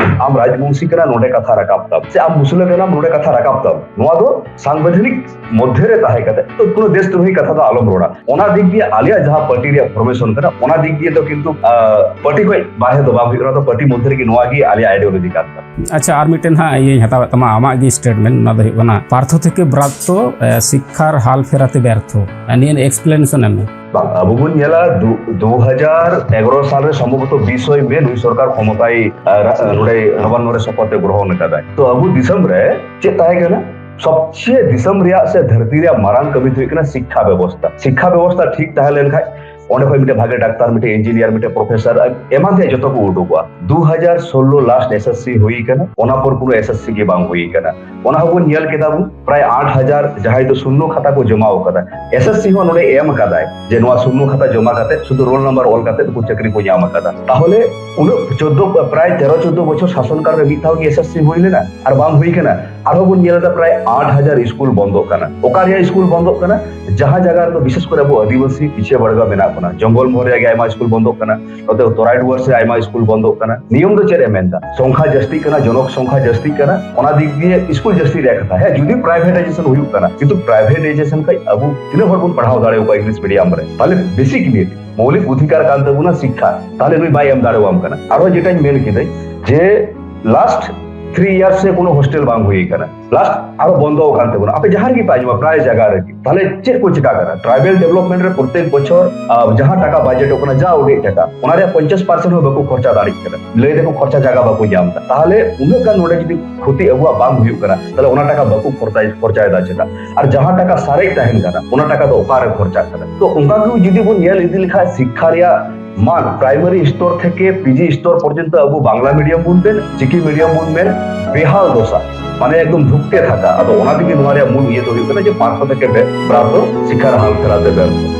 ᱟᱢ ᱨᱟᱡᱽᱵᱚᱝᱥᱤ ᱠᱟᱱᱟ, ᱱᱚᱰᱮ ᱠᱟᱛᱷᱟ ᱨᱟᱠᱟᱵ ᱛᱟᱢ, ᱥᱮ ᱟᱢ ᱢᱩᱥᱞᱟᱹ ᱠᱟᱱᱟᱢ, ᱱᱚᱰᱮ ᱠᱟᱛᱷᱟ ᱨᱟᱠᱟᱵ ᱛᱟᱢ, ᱱᱚᱣᱟ ᱫᱚ ᱥᱟᱝᱵᱤᱫᱷᱟᱱᱤᱠ ᱢᱚᱫᱽᱫᱷᱮ ᱨᱮ ᱛᱟᱦᱮᱸ ᱠᱟᱛᱮ ᱛᱚ ᱠᱳᱱᱳ ᱫᱮᱥ ᱫᱨᱳᱦᱤ ᱠᱟᱛᱷᱟ ᱫᱚ ᱟᱞᱚᱢ ᱨᱚᱲᱟ᱾ ᱚᱱᱟ ᱫᱤᱠ ᱫᱤᱭᱮ ᱟᱞᱮᱭᱟᱜ ᱡᱟᱦᱟᱸ ᱯᱟᱨᱴᱤ ᱨᱮᱭᱟᱜ ᱯᱷᱚᱨᱢᱮᱥᱚᱱ ᱠᱟᱱᱟ, ᱚᱱᱟ ᱫᱤᱠ ᱫᱤᱭᱮ ᱫᱚ ᱠᱤᱱᱛᱩ, ᱟᱸ, ᱯᱟᱨᱴᱤ ᱠᱷᱚᱡ ᱵᱟᱦᱨᱮ ᱫᱚ ᱵᱟᱝ ᱦᱩᱭᱩᱜ ᱠᱟᱱᱟ, ᱛᱚ ᱯᱟᱨᱴᱤ ᱢᱚᱫᱽᱫᱷᱮ ᱨᱮᱜᱮ ᱱᱚᱣᱟ ᱜᱮ ᱟᱞᱮᱭᱟᱜ ᱟᱭᱰᱤᱭᱳᱞᱚᱡᱤ ᱠᱟᱱ ᱛᱟᱞᱮᱭᱟ᱾ ᱟᱪᱪᱷᱟ, ᱟᱨ ᱢᱤᱫᱴᱮᱱ ᱦᱟᱸᱜ ᱤᱭᱟᱹᱧ ᱦᱟᱛᱟᱣᱮᱫ ᱛᱟᱢᱟ, ᱟᱢᱟᱜ ᱜᱮ ᱥᱴᱮᱴᱢᱮᱱᱴ, ᱚᱱᱟ ᱫᱚ ᱦᱩᱭᱩᱜ ᱠᱟᱱᱟ, "ᱯᱟᱨᱛᱷᱚ ᱛᱷᱮᱠᱮ ᱵᱨᱟᱛᱛᱚ, ᱮ, ᱥᱤᱠᱠᱷᱟᱨ ᱦᱟᱞ ᱯᱷᱮᱨᱟᱛᱮ ᱵᱮᱨᱛᱷᱚ᱾" ᱮ, ᱱᱤᱭᱟᱹ ᱮᱠᱥᱯᱞᱮᱱᱮᱥᱚᱱ ᱮᱢ ᱢᱮ᱾ ᱵᱟᱝ, ᱟᱵᱚ ᱵᱚᱱ ᱧᱮᱞᱟ, ᱫᱩ-, ᱫᱩ ᱦᱟᱡᱟᱨ ᱮᱜᱟᱨᱚ ᱥᱟᱞ ᱨᱮ ᱥᱚᱢᱵᱷᱚᱵᱚᱛᱚ ᱵᱤᱥ ᱢᱮ ᱱᱩᱭ ᱥᱚᱨᱠᱟᱨ ᱠᱷᱚᱢᱚᱛᱟᱭ, ᱟᱨ, ᱱᱚᱰᱮ ᱱᱚᱵᱟᱱᱱᱚ ᱨᱮ ᱥᱚᱯᱚᱛ ᱮ ᱜᱨᱚᱦᱚᱱ ᱠᱟᱫᱟᱭ᱾ ᱛᱚ ᱟᱵᱚ ᱫᱤᱥᱚᱢ ᱨᱮ ᱪᱮᱫ ᱛᱟᱦᱮᱸ ᱠᱟᱱᱟ? ᱥᱚᱵᱪᱮᱭᱮ ᱫᱤᱥᱚᱢ ᱨᱮᱭᱟᱜ ᱥᱮ ᱫᱷᱟᱹᱨᱛᱤ ᱨᱮᱭᱟᱜ ᱢᱟᱨᱟᱝ ᱠᱟᱹᱢᱤ ᱫᱚ ᱦᱩᱭᱩᱜ ᱠᱟᱱᱟ ᱥᱤᱠᱠᱷᱟ ᱵᱮᱵᱚᱥᱛᱷᱟ᱾ ᱥᱤᱠᱠᱷᱟ ᱵᱮᱵᱚᱥᱛᱷᱟ ᱴᱷᱤᱠ ᱛᱟᱦᱮᱸ ᱞᱮᱱᱠᱷᱟᱡ ᱚᱸᱰᱮ ᱠᱷᱚᱱ ᱢᱤᱫᱴᱮᱱ ᱵᱷᱟᱜᱮ ᱰᱟᱠᱛᱟᱨ, ᱢᱤᱫᱴᱮᱱ ᱤᱧᱡᱤᱱᱤᱭᱟᱨ, ᱢᱤᱫᱴᱮᱱ ᱯᱨᱚᱯᱷᱮᱥᱚᱨ, ᱮᱢᱟᱱ ᱛᱮᱭᱟᱜ ᱡᱚᱛᱚ ᱠᱚ ᱩᱰᱩᱠᱚᱜᱼᱟ᱾ ᱫᱩ ᱦᱟᱡᱟᱨ ᱥᱳᱞᱞᱳ ᱞᱟᱥᱴ ᱮᱥ ᱮᱥ ᱥᱤ ᱦᱩᱭ ᱠᱟᱱᱟ, ᱚᱱᱟ ᱯᱚᱨ ᱠᱳᱱᱳ ᱮᱥ ᱮᱥ ᱥᱤ ᱜᱮ ᱵᱟᱝ ᱦᱩᱭ ᱠᱟᱱᱟ᱾ ᱚᱱᱟ ᱦᱚᱸᱵᱚᱱ ᱧᱮᱞ ᱠᱮᱫᱟ ᱵᱚᱱ, ᱯᱨᱟᱭ ᱟᱴ ᱦᱟᱡᱟᱨ ᱡᱟᱦᱟᱸᱭ ᱫᱚ ᱥᱩᱱᱱᱚ ᱠᱷᱟᱛᱟ ᱠᱚ ᱡᱚᱢᱟ ᱟᱠᱟᱫᱟ᱾ ᱮᱥ ᱮᱥ ᱥᱤ ᱦᱚᱸ ᱱᱚᱰᱮ ᱮᱢ ᱟᱠᱟᱫᱟᱭ ᱡᱮ ᱱᱚᱣᱟ ᱥᱩᱱᱱᱚ ᱠᱷᱟᱛᱟ ᱡᱚᱢᱟ ᱠᱟᱛᱮ ᱥᱩᱫᱷᱩ ᱨᱳᱞ ᱱᱟᱢᱵᱟᱨ ᱚᱞ ᱠᱟᱛᱮ ᱠᱚ ᱪᱟᱹᱠᱨᱤ ᱠᱚ ᱧᱟᱢ ᱟᱠᱟᱫᱟ᱾ ᱛᱟᱦᱚᱞᱮ ᱩᱱᱟᱹᱜ ᱪᱳᱫᱽᱫᱳ, ᱯᱨᱟᱭ ᱛᱮᱨᱚ ᱪᱳᱫᱽᱫᱳ ᱵᱚᱪᱷᱚᱨ ᱥᱟᱥᱚᱱ ᱠᱟᱞ ᱨᱮ ᱢᱤᱫ ᱫᱷᱟᱣ ᱜᱮ ᱮᱥ ᱮᱥ ᱥᱤ ᱦᱩᱭ ᱞᱮᱱᱟ ᱟᱨ ᱵᱟᱝ ᱦᱩᱭ ᱠᱟᱱᱟ᱾ ᱟᱨᱦᱚᱸ ᱵᱚᱱ ᱧᱮᱞ ᱮᱫᱟ ᱯᱨᱟᱭ ᱟᱴ ᱦᱟᱡᱟᱨ ᱥᱠᱩᱞ ᱵᱚᱱᱫᱚᱜ ᱠᱟᱱᱟ᱾ ᱚᱠᱟ ᱨᱮᱭᱟᱜ ᱥᱠᱩᱞ ᱵᱚᱱᱫᱚᱜ ᱠᱟᱱᱟ? ᱡᱟᱦᱟᱸ ᱡᱟᱭᱜᱟ ᱨᱮᱫᱚ ᱵᱤᱥᱮᱥ ᱠᱚᱨᱮ ᱟᱵᱚ ᱟᱹᱫᱤᱵᱟᱹᱥᱤ ᱯᱤᱪᱷᱮ ᱵᱟᱲᱜᱟ ᱢᱮᱱᱟᱜ ᱵᱚᱱᱟ, ᱡᱚᱝᱜᱚᱞ ᱢᱚᱦᱚᱞ ᱨᱮᱭᱟᱜ ᱜᱮ ᱟᱭᱢᱟ ᱥᱠᱩᱞ ᱵᱚᱱᱫᱚᱜ ᱠᱟᱱᱟ, ᱱᱚᱛᱮ ᱛᱚᱨᱟᱭᱰᱩᱣᱟᱨ ᱥᱮ ᱟᱭᱢᱟ ᱥᱠᱩᱞ ᱵᱚᱱᱫᱚᱜ ᱠᱟᱱᱟ᱾ ᱱᱤᱭᱚᱢ ᱫᱚ ᱪᱮᱫ ᱮ ᱢᱮᱱᱫᱟ? ᱥᱚᱝᱠᱷᱟ ᱡᱟᱹᱥᱛᱤᱜ ᱠᱟᱱᱟ, ᱡᱚᱱᱚᱠ ᱥᱚᱝᱠᱷᱟ ᱡᱟᱹᱥᱛᱤᱜ ᱠᱟᱱᱟ, ᱚᱱᱟ ᱫᱤᱠ ᱫᱤᱭᱮ ᱥᱠᱩᱞ ᱡᱟᱹᱥᱛᱤ ᱨᱮᱭᱟᱜ ᱠᱟᱛᱷᱟ᱾ ᱦᱮᱸ, ᱡᱩᱫᱤ ᱯᱨᱟᱭᱵᱷᱮᱴᱟᱭᱡᱮᱥᱚᱱ ᱦᱩᱭᱩᱜ ᱠᱟᱱᱟ, ᱠᱤᱱᱛᱩ ᱯᱨᱟᱭᱵᱷᱮᱴᱟᱭᱡᱮᱥᱚᱱ ᱠᱷᱟᱡ ᱟᱵᱚ ᱛᱤᱱᱟᱹᱜ ᱦᱚᱲ ᱵᱚᱱ ᱯᱟᱲᱦᱟᱣ ᱫᱟᱲᱮᱭᱟᱠᱚᱣᱟ ᱤᱝᱞᱤᱥ ᱢᱤᱰᱤᱭᱟᱢ ᱨᱮ? ᱛᱟᱦᱞᱮ ᱵᱮᱥᱤᱠ ᱱᱤᱰ, ᱢᱳᱣᱞᱤᱠ ᱚᱫᱷᱤᱠᱟᱨ ᱠᱟᱱ ᱛᱟᱵᱚᱱᱟ ᱥᱤᱠᱠᱷᱟ, ᱛᱟᱦᱞᱮ ᱱᱩᱭ ᱵᱟᱭ ᱮᱢ ᱫᱟᱲᱮᱣᱟᱢ ᱠᱟᱱᱟ᱾ ᱟᱨᱦᱚᱸ ᱡᱮᱴᱟᱧ ᱢᱮᱱ ᱠᱤᱫᱟᱹᱧ ᱡᱮ ᱞᱟᱥᱴ ᱛᱷᱨᱤ ᱤᱭᱟᱨᱥ ᱨᱮ ᱠᱳᱱᱳ ᱦᱳᱥᱴᱮᱞ ᱵᱟᱝ ᱦᱩᱭ ᱠᱟᱱᱟ, ᱯᱞᱟᱥ ᱟᱨᱚ ᱵᱚᱱᱫᱚ ᱟᱠᱟᱱ ᱛᱟᱵᱚᱱᱟ᱾ ᱟᱯᱮ ᱡᱟᱦᱟᱸ ᱨᱮᱜᱮ ᱯᱮ ᱟᱸᱡᱚᱢᱟ, ᱯᱨᱟᱭ ᱡᱟᱭᱜᱟ ᱨᱮᱜᱮ᱾ ᱛᱟᱦᱞᱮ ᱪᱮᱫ ᱠᱚ ᱪᱤᱠᱟ ᱠᱟᱱᱟ? ᱴᱨᱟᱭᱵᱮᱞ ᱰᱮᱵᱷᱞᱚᱯᱢᱮᱱᱴ ᱨᱮ ᱯᱨᱚᱛᱮᱠ ᱵᱚᱪᱷᱚᱨ, ᱟᱨ, ᱡᱟᱦᱟᱸ ᱴᱟᱠᱟ ᱵᱟᱡᱮᱴᱚᱜ ᱠᱟᱱᱟ, ᱡᱟ ᱩᱰᱤᱡ ᱴᱟᱠᱟ, ᱚᱱᱟ ᱨᱮᱭᱟᱜ ᱯᱚᱧᱪᱟᱥ ᱯᱟᱨᱥᱮᱱᱴ ᱦᱚᱸ ᱵᱟᱠᱚ ᱠᱷᱚᱨᱪᱟ ᱫᱟᱲᱮᱭᱟᱜ ᱠᱟᱱᱟ᱾ ᱞᱟᱹᱭ ᱫᱟᱠᱚ ᱠᱷᱚᱨᱪᱟ ᱡᱟᱭᱜᱟ ᱵᱟᱠᱚ ᱧᱟᱢ ᱮᱫᱟ᱾ ᱛᱟᱦᱞᱮ ᱩᱱᱟᱹᱜ ᱜᱟᱱ ᱱᱚᱰᱮ ᱡᱩᱫᱤ ᱠᱷᱚᱛᱤ ᱟᱵᱚᱣᱟᱜ ᱵᱟᱝ ᱦᱩᱭᱩᱜ ᱠᱟᱱᱟ, ᱛᱟᱦᱞᱮ ᱚᱱᱟ ᱴᱟᱠᱟ ᱵᱟᱠᱚ ᱠᱷᱚᱨᱪᱟᱭ, ᱠᱷᱚᱨᱪᱟᱭᱮᱫᱟ ᱪᱮᱫᱟᱜ? ᱟᱨ ᱡᱟᱦᱟᱸ ᱴᱟᱠᱟ ᱥᱟᱨᱮᱡ ᱛᱟᱦᱮᱱ ᱠᱟᱱᱟ, ᱚᱱᱟ ᱴᱟᱠᱟ ᱫᱚ ᱚᱠᱟᱨᱮ ᱠᱷᱚᱨᱪᱟᱜ ᱠᱟᱱᱟ? ᱛᱚ, ᱚᱱᱠᱟ ᱜᱮ ᱡᱩᱫᱤ ᱵᱚᱱ ᱧᱮᱞ ᱤᱫᱤ ᱞᱮᱠᱷᱟᱱ, ᱥᱤᱠᱠᱷᱟ ᱨᱮᱭᱟᱜ ᱢᱟᱱ, ᱯᱨᱟᱭᱢᱟᱨᱤ ᱥᱛᱚᱨ ᱛᱷᱮᱠᱮ ᱯᱤᱡᱤ ᱥᱛᱚᱨ ᱯᱚᱨᱡᱚᱱᱛᱚ ᱟᱵᱚ ᱵᱟᱝᱞᱟ ᱢᱤᱰᱤᱭᱟᱢ ᱵᱚᱱ ᱢᱮᱱ, ᱪᱤᱠᱤ ᱢᱤᱰᱤᱭᱟᱢ ᱵᱚᱱ ᱢᱮᱱ, ᱵᱮᱦᱟᱞ ᱫᱚᱥᱟ, ᱢᱟᱱᱮ ᱮᱠᱫᱚᱢ ᱰᱷᱩᱠᱛᱮ ᱛᱷᱟᱠᱟ᱾ ᱟᱫᱚ ᱚᱱᱟ ᱛᱮᱜᱮ ᱱᱚᱣᱟ ᱨᱮᱭᱟᱜ ᱢᱩᱞ ᱤᱭᱟᱹ ᱫᱚ ᱦᱩᱭᱩᱜ ᱠᱟᱱᱟ ᱡᱮ ᱯᱟᱸᱪ ᱥᱚ ᱛᱷᱮᱠᱮ ᱵᱮ-, ᱯᱨᱟᱯᱛᱚ ᱥᱤᱠᱠᱷᱟᱨ ᱦᱟᱞ ᱯᱷᱮᱨᱟᱣ ᱛᱮ ᱵᱮᱨᱛᱷᱚ᱾